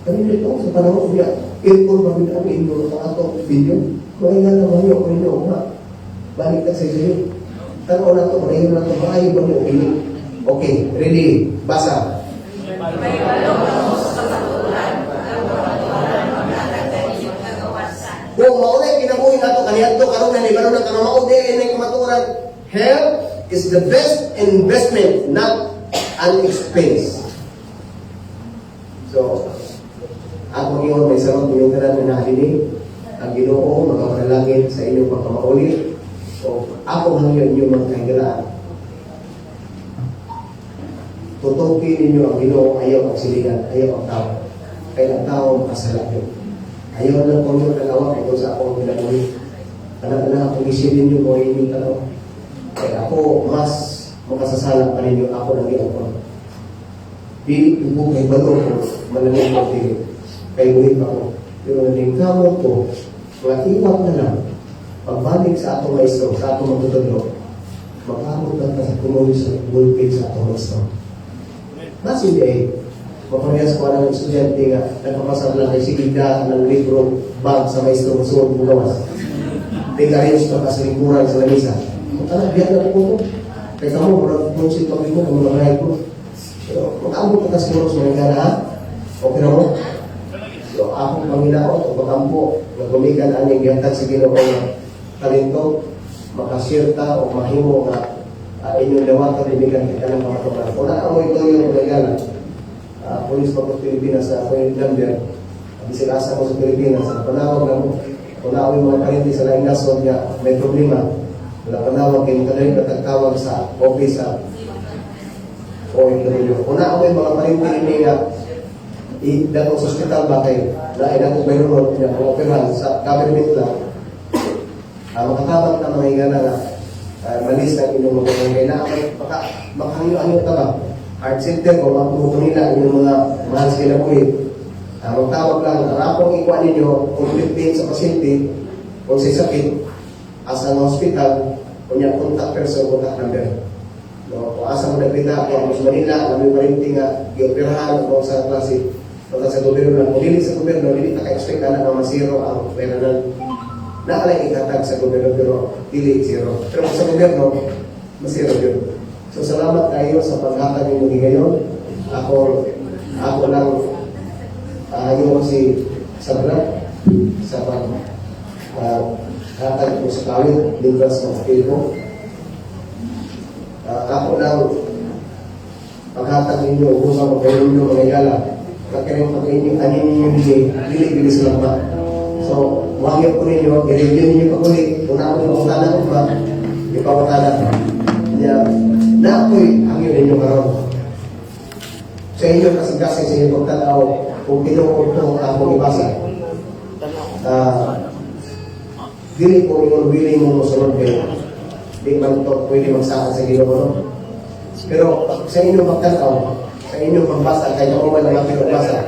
S3: Kami dito sa panahon niya, aircon ba ang indoor sa ato video? Mga nga naman yun, kung inyo, nga. Balik na sa iyo. Tanaw na ito, manayon na ito, maayo ba niyo? Okay, ready, basa.
S4: May balo kamo sa kamatuoran, ang kamatuoran maghatag sa inyong kagawasan.
S3: Kung maunay kinabuhi nato kaniadto karon na nibalo na kang mao di ay kamatuoran. Health is the best investment, not an expense. So, ako ngayon may sarot ninyong tanan na nahini. Ang Ginoo magapanalangin sa inyong pagkamauli. O ako hangyo inyong mga kahigalaan. Tutukin ninyo ang Ginoo, ayaw ang silingan, ayaw ang tao. Kaya ang tao makasala yun. Ayaw lang kung yung tanawa kay sa akong kinabuhi. Anak na akong isip ninyo kung inyong tanawa. Kaya ako mas makasasala pa ninyo ako nang ginagawa. Dili ko kay balo ko malamig ko dili. Kay buhi pa ko. Pero ningkamot ko, nga iwak na lang. Pagbalik sa atong maestro, sa atong magtutudlo, mag-amot lang ta sa tumuloy sa pulpit sa atong maestro. Nasi di ay, maparehas ko ng estudyante nga nagpapasar lang kay sige ng libro bag sa maestro musuod mo gawas. Tig-arrange pa ka sa lingkuran sa lamisa. Mutana, biyak na ko to. Kay kamo, murag kung pag mo, kung mga ko. Pero mag-abot ka siguro sa mga ha? Okay na mo? So, akong panginaot o pagampo, nga gumikan ani gihatag sa Ginoo nga talento, makasirta o mahimo nga inyong dawatan gumikan kay kanang mga tuman. Kung naa mo ito yung nagala, Police Bank of Pilipinas sa ako yung number. Bisag asa ko sa Pilipinas, panawag lang mo. Kung naa yung mga parinti sa laing nasod nga may problema, wala panawag kay makadali ka tagtawag sa office sa OFW. Kung naa yung mga parinti ini nga i-datong sa ospital ba kay na idatong bayroon niya kung operahan sa government lang, makatabang ta, mga higala, nga malis ang inyong mga kay na may maka makahangyo-hangyo ta ba heart center o mapuno nila inyong mga mahal sa kinabuhi. Magtawag lang ang akong ikuha ninyo, complete name sa pasyente kung sa sakit, asa ang hospital, kunya contact person, contact number, no? Kung asa mo nagpita, kung ako sa Manila, kami parinti nga gioperahan o sa klase. Pagka sa gobyerno lang, kung dili sa gobyerno, dili ta ka-expect na nga masiro ang pera na naalay ikatag sa gobyerno, pero dili zero. Pero kung sa gobyerno, masiro yun. So salamat kayo sa paghatag ninyo ngayon. Ako lang yung si Sabra sa pag hatag ko sa kawit, limbras ng apil ko. Ako lang paghatag ninyo, kung sa magkaroon ninyo, mga higala, kakiring pag inyo, ano ninyo dili, dili, dili sila ba. So, wangyo ko ninyo, i-review ninyo pag uli, kung na ako yung pangutana ko ba, ipangutana. Niya, na ako'y hangyo ninyo karon. Sa inyo kasing-kasing sa inyong pagtanaw, kung tinuod ko ang akong ibasa. Dili ko ingon willing mo mosunod kayo. Di man to pwede magsaad sa Ginoo, no? Pero sa inyong pagtanaw, sa inyong pagbasa, kay mo man ang aking pagbasa,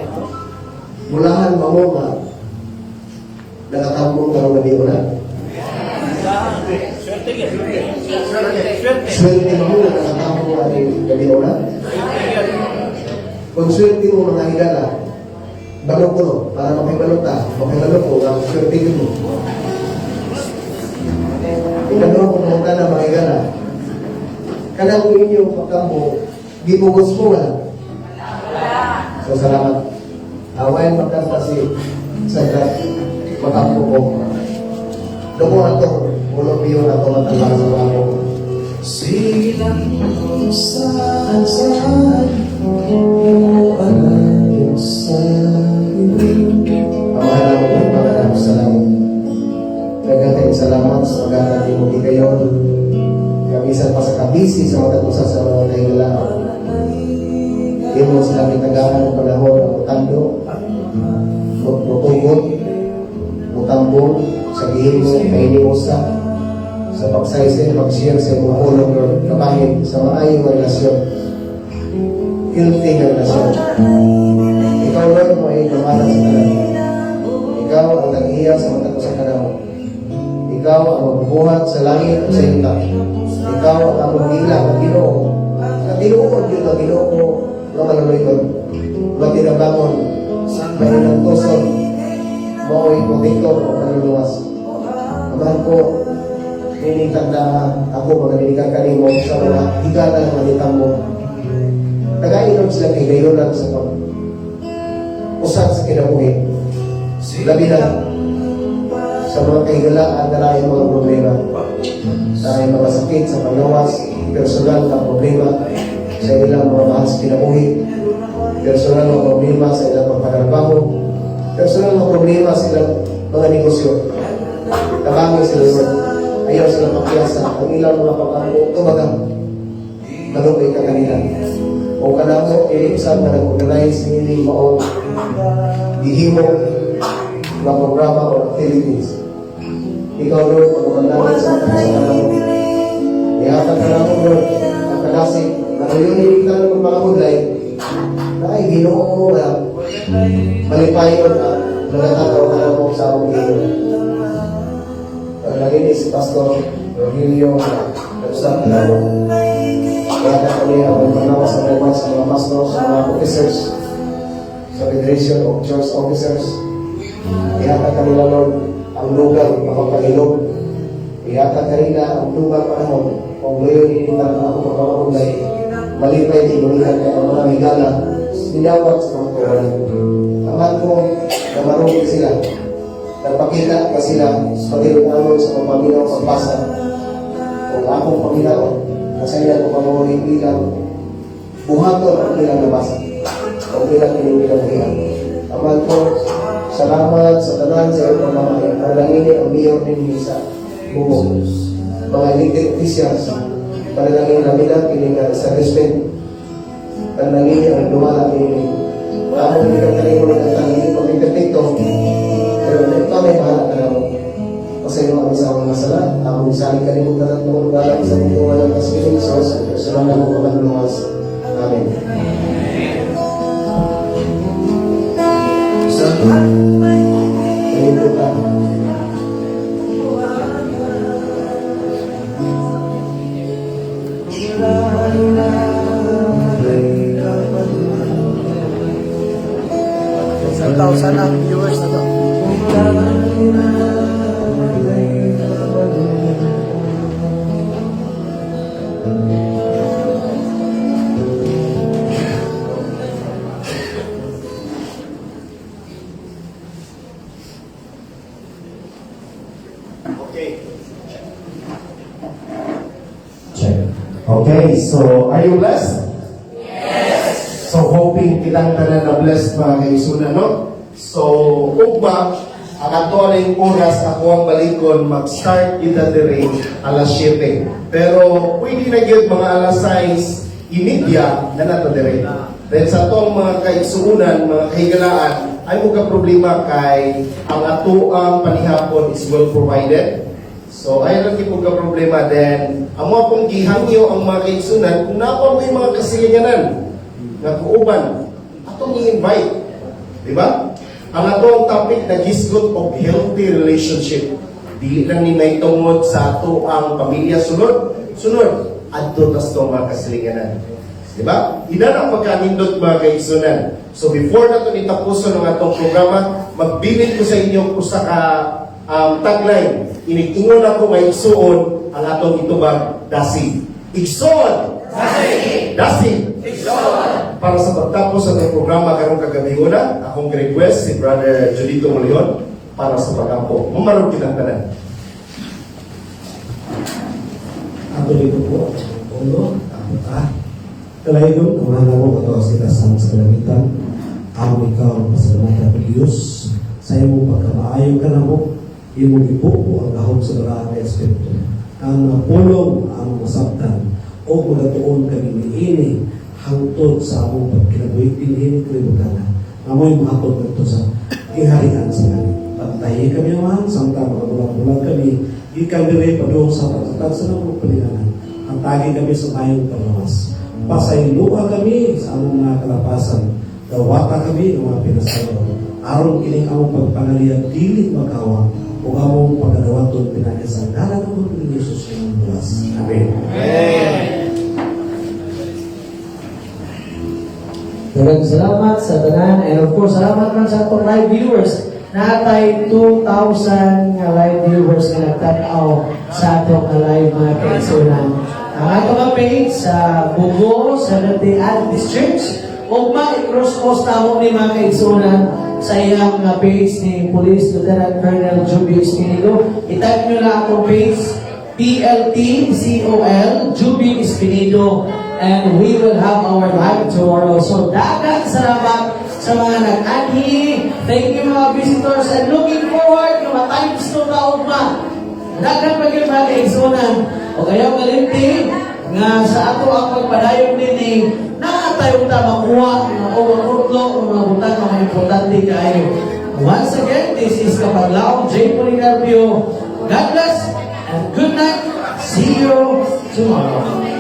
S3: mulahan ba mo nga nakatambong karong gabi na?
S5: Swerte ka. Swerte.
S3: Swerte ba mo nga nakatambong ating gabi na? Kung swerte mo, mga higala, balo ko no, para makibalo ta, makibalo ko, nga swerte yun mo. Ikadua ko mga na mga higala, kanang inyong pagkampo, gipugos mo wala? So salamat. Awayan magkanta si Sadrak, makampo ko. Duko na to, ulo piyo na to matala sa ako.
S6: Sige lang kung saan saan mo alam sa iyo.
S3: Amahan mo mga sa langit. Daghang salamat sa paghatag mo kayon. Kamisan pa sa kabisi sa matag usa sa mga kahigalaan. Imo sila gitagahan ng panahon ang mutando, mutugot, mutambong sa gihimo kainiusa sa pagsaysay, pag-share sa imong pulong, Lord, kabahin sa maayong nga relasyon, healthy nga relasyon. Ikaw, Lord, mo ay kamalan sa tanan. Ikaw ang nag-iya sa matag usa kanamo. Ikaw ang magbuhat sa langit ug sa yuta. Ikaw ang among gila nga Ginoo. Nga tinuod yun ang Ginoo nga maluluyon, nga tinabangon, mahinantuson, mao'y protektor o kaluluwas. Amahan ko, nining tagda ako magalinikan kanimo sa mga higala nga nitambong. Tagainom sila kay gayonan sa pag usad sa kinabuhi. Labi na sa mga kahigalaan na naay mga problema. Naay mga sakit sa panglawas, personal na problema sa ilang mga mahal sa kinabuhi, personal na problema sa ilang pagpatrabaho, personal na problema sa ilang mga negosyo. Tabangi sila, Lord. Ayaw sila pakyasa. Ang ilang mga pag-ampo, tumagang. Malupay ka kanila. O kanamo, dili usab nga nag-organize nining maong gihimo nga programa o activities. Ikaw, Lord, pagmamandangin sa mga sa kanamo. Ihatag ka namo, Lord, ang kadasig, na kayo ka ng mga budlay, na ay Ginoo mo nga malipayon ang nagatanaw ka namo sa among Ginoo. Lagi ni si Pastor Rogelio na nag-usap na namo. Kaya ka niya ang panawa sa mga sa mga pastor, sa mga officers, sa Federation of Church Officers. Ihatag kanila, Lord, ang lugar mapapahilom. Ihatag kanila ang lugar panahon kung ngayon hindi ang ako pagpapagulay. Malipay din ulihan kay ang mga higala, ninawat sa mga tuwanan. Amahan ko, na marunong sila. Nagpakita ka sila sa patinunanon sa pagpaminaw pagbasa. Kung akong paminaw, na sa ilang pamamuri bilang buhaton ang ilang nabasa. O ilang kining kinabuhian. Amahan ko, salamat sa tanan sa iyong pamamayo. Panalangin ang mayor ninyo sa Bugo. Mga elected officials, panalangin namin ang kining establishment. Panalangin ang dumala kini. Amo hindi ka kanimo ng ang hindi kami perfecto. Pero ikaw may bahala ka namo. Pasaylo kami sa among mga sala. Among salig kanimo tanan tungod galang sa putungan ng Panginoong Jesus at personal na mong kamanluwas. Amen. Amen po ta.
S1: 1,000 ang viewers na to.
S2: Okay. Check. Okay, so are you blessed? Yes! So hoping kitang tanan na blessed, mga kaigsuonan, no? So, ugma, ang ato na yung oras, ako ang balikon, mag-start kita dire alas 7. Pero pwede na gyud mga alas 6:30 na nato dire. Then sa atong mga kaigsuunan, mga kahigalaan, ay mo ka problema kay ang ato ang panihapon is well provided. So ay lang gyud ka problema. Then amo akong gihangyo ang mga kaigsunan, kung naa pa mo'y mga kasilinganan nga kuuban, atong i-invite. Di ba? Ang atong topic na gisgot og healthy relationship. Dili lang ni may tungod sa ato ang pamilya sunod, sunod adto tas to mga kasilinganan. Di ba? Ina ang pagkanindot, mga kaigsunan. So before na ito nitapuson ang atong programa, magbilin ko sa inyo usa ka tagline. Inig-ingon ako nga igsuon ang atong itubag, dasig. Igsoon! Dasig! Dasig! Para sa pagtapos sa atong programa karong kagabi una, akong request si Brother Julito Molion para sa pagampo. Mumarog kitang tanan.
S6: Ato dito po, ulo, ako ta. Kalahigon, ang mahal mo katawas kita sa kalangitan. Amo ikaw ang pasalamatan ng Diyos sa imong pagkamaayo ka namo, imong gibuo ang gahom sa balaan nga Espiritu. Ang mga pulong ang masabtan o magatuon kami niini hangtod sa among pagkinabuhi dinhi kalibutan. Amoy mahatod ngadto sa gingharian sa langit. Bantayi kami, Amahan, samtang makabulag-bulag kami, gikan diri padung sa paghatag sa namong palinganan. Hatagi kami sa mayong panglawas. Pasayloa kami sa among mga kalapasan. Dawata kami ng mga pinasalaw. Aron kining among pagpangaliyad dili makawa ug among pagadawaton pinagi sa ngalan ng Panginoong Jesus nga bulas. Amen.
S1: Daghang salamat sa tanan and of course salamat man sa atong live viewers. Natay 2,000 nga live viewers nga nagtan-aw sa atong nga live, mga kaigsunan. Ang atong nga page sa Bugo Seventh-day Adventist Church ug ma-cross post namo ni mga kaigsunan sa iyang nga page ni Police Lieutenant Colonel Juby Espinido. I-type nyo lang atong page PLT COL Juby Espinido and we will have our live tomorrow. So daghang salamat sa mga nag-anhi. Thank you, mga visitors, and looking forward nga ma-times 2 ta ugma. Daghan pa gyud, mga kaigsunan. O kaya malimti nga sa ato ang pagpadayon nini naa tayo ta makuha nga o makutlo o mga butang nga mga importante kaayo. Once again, this is Kapaglaom J. Policarpio. God bless and good night. See you tomorrow.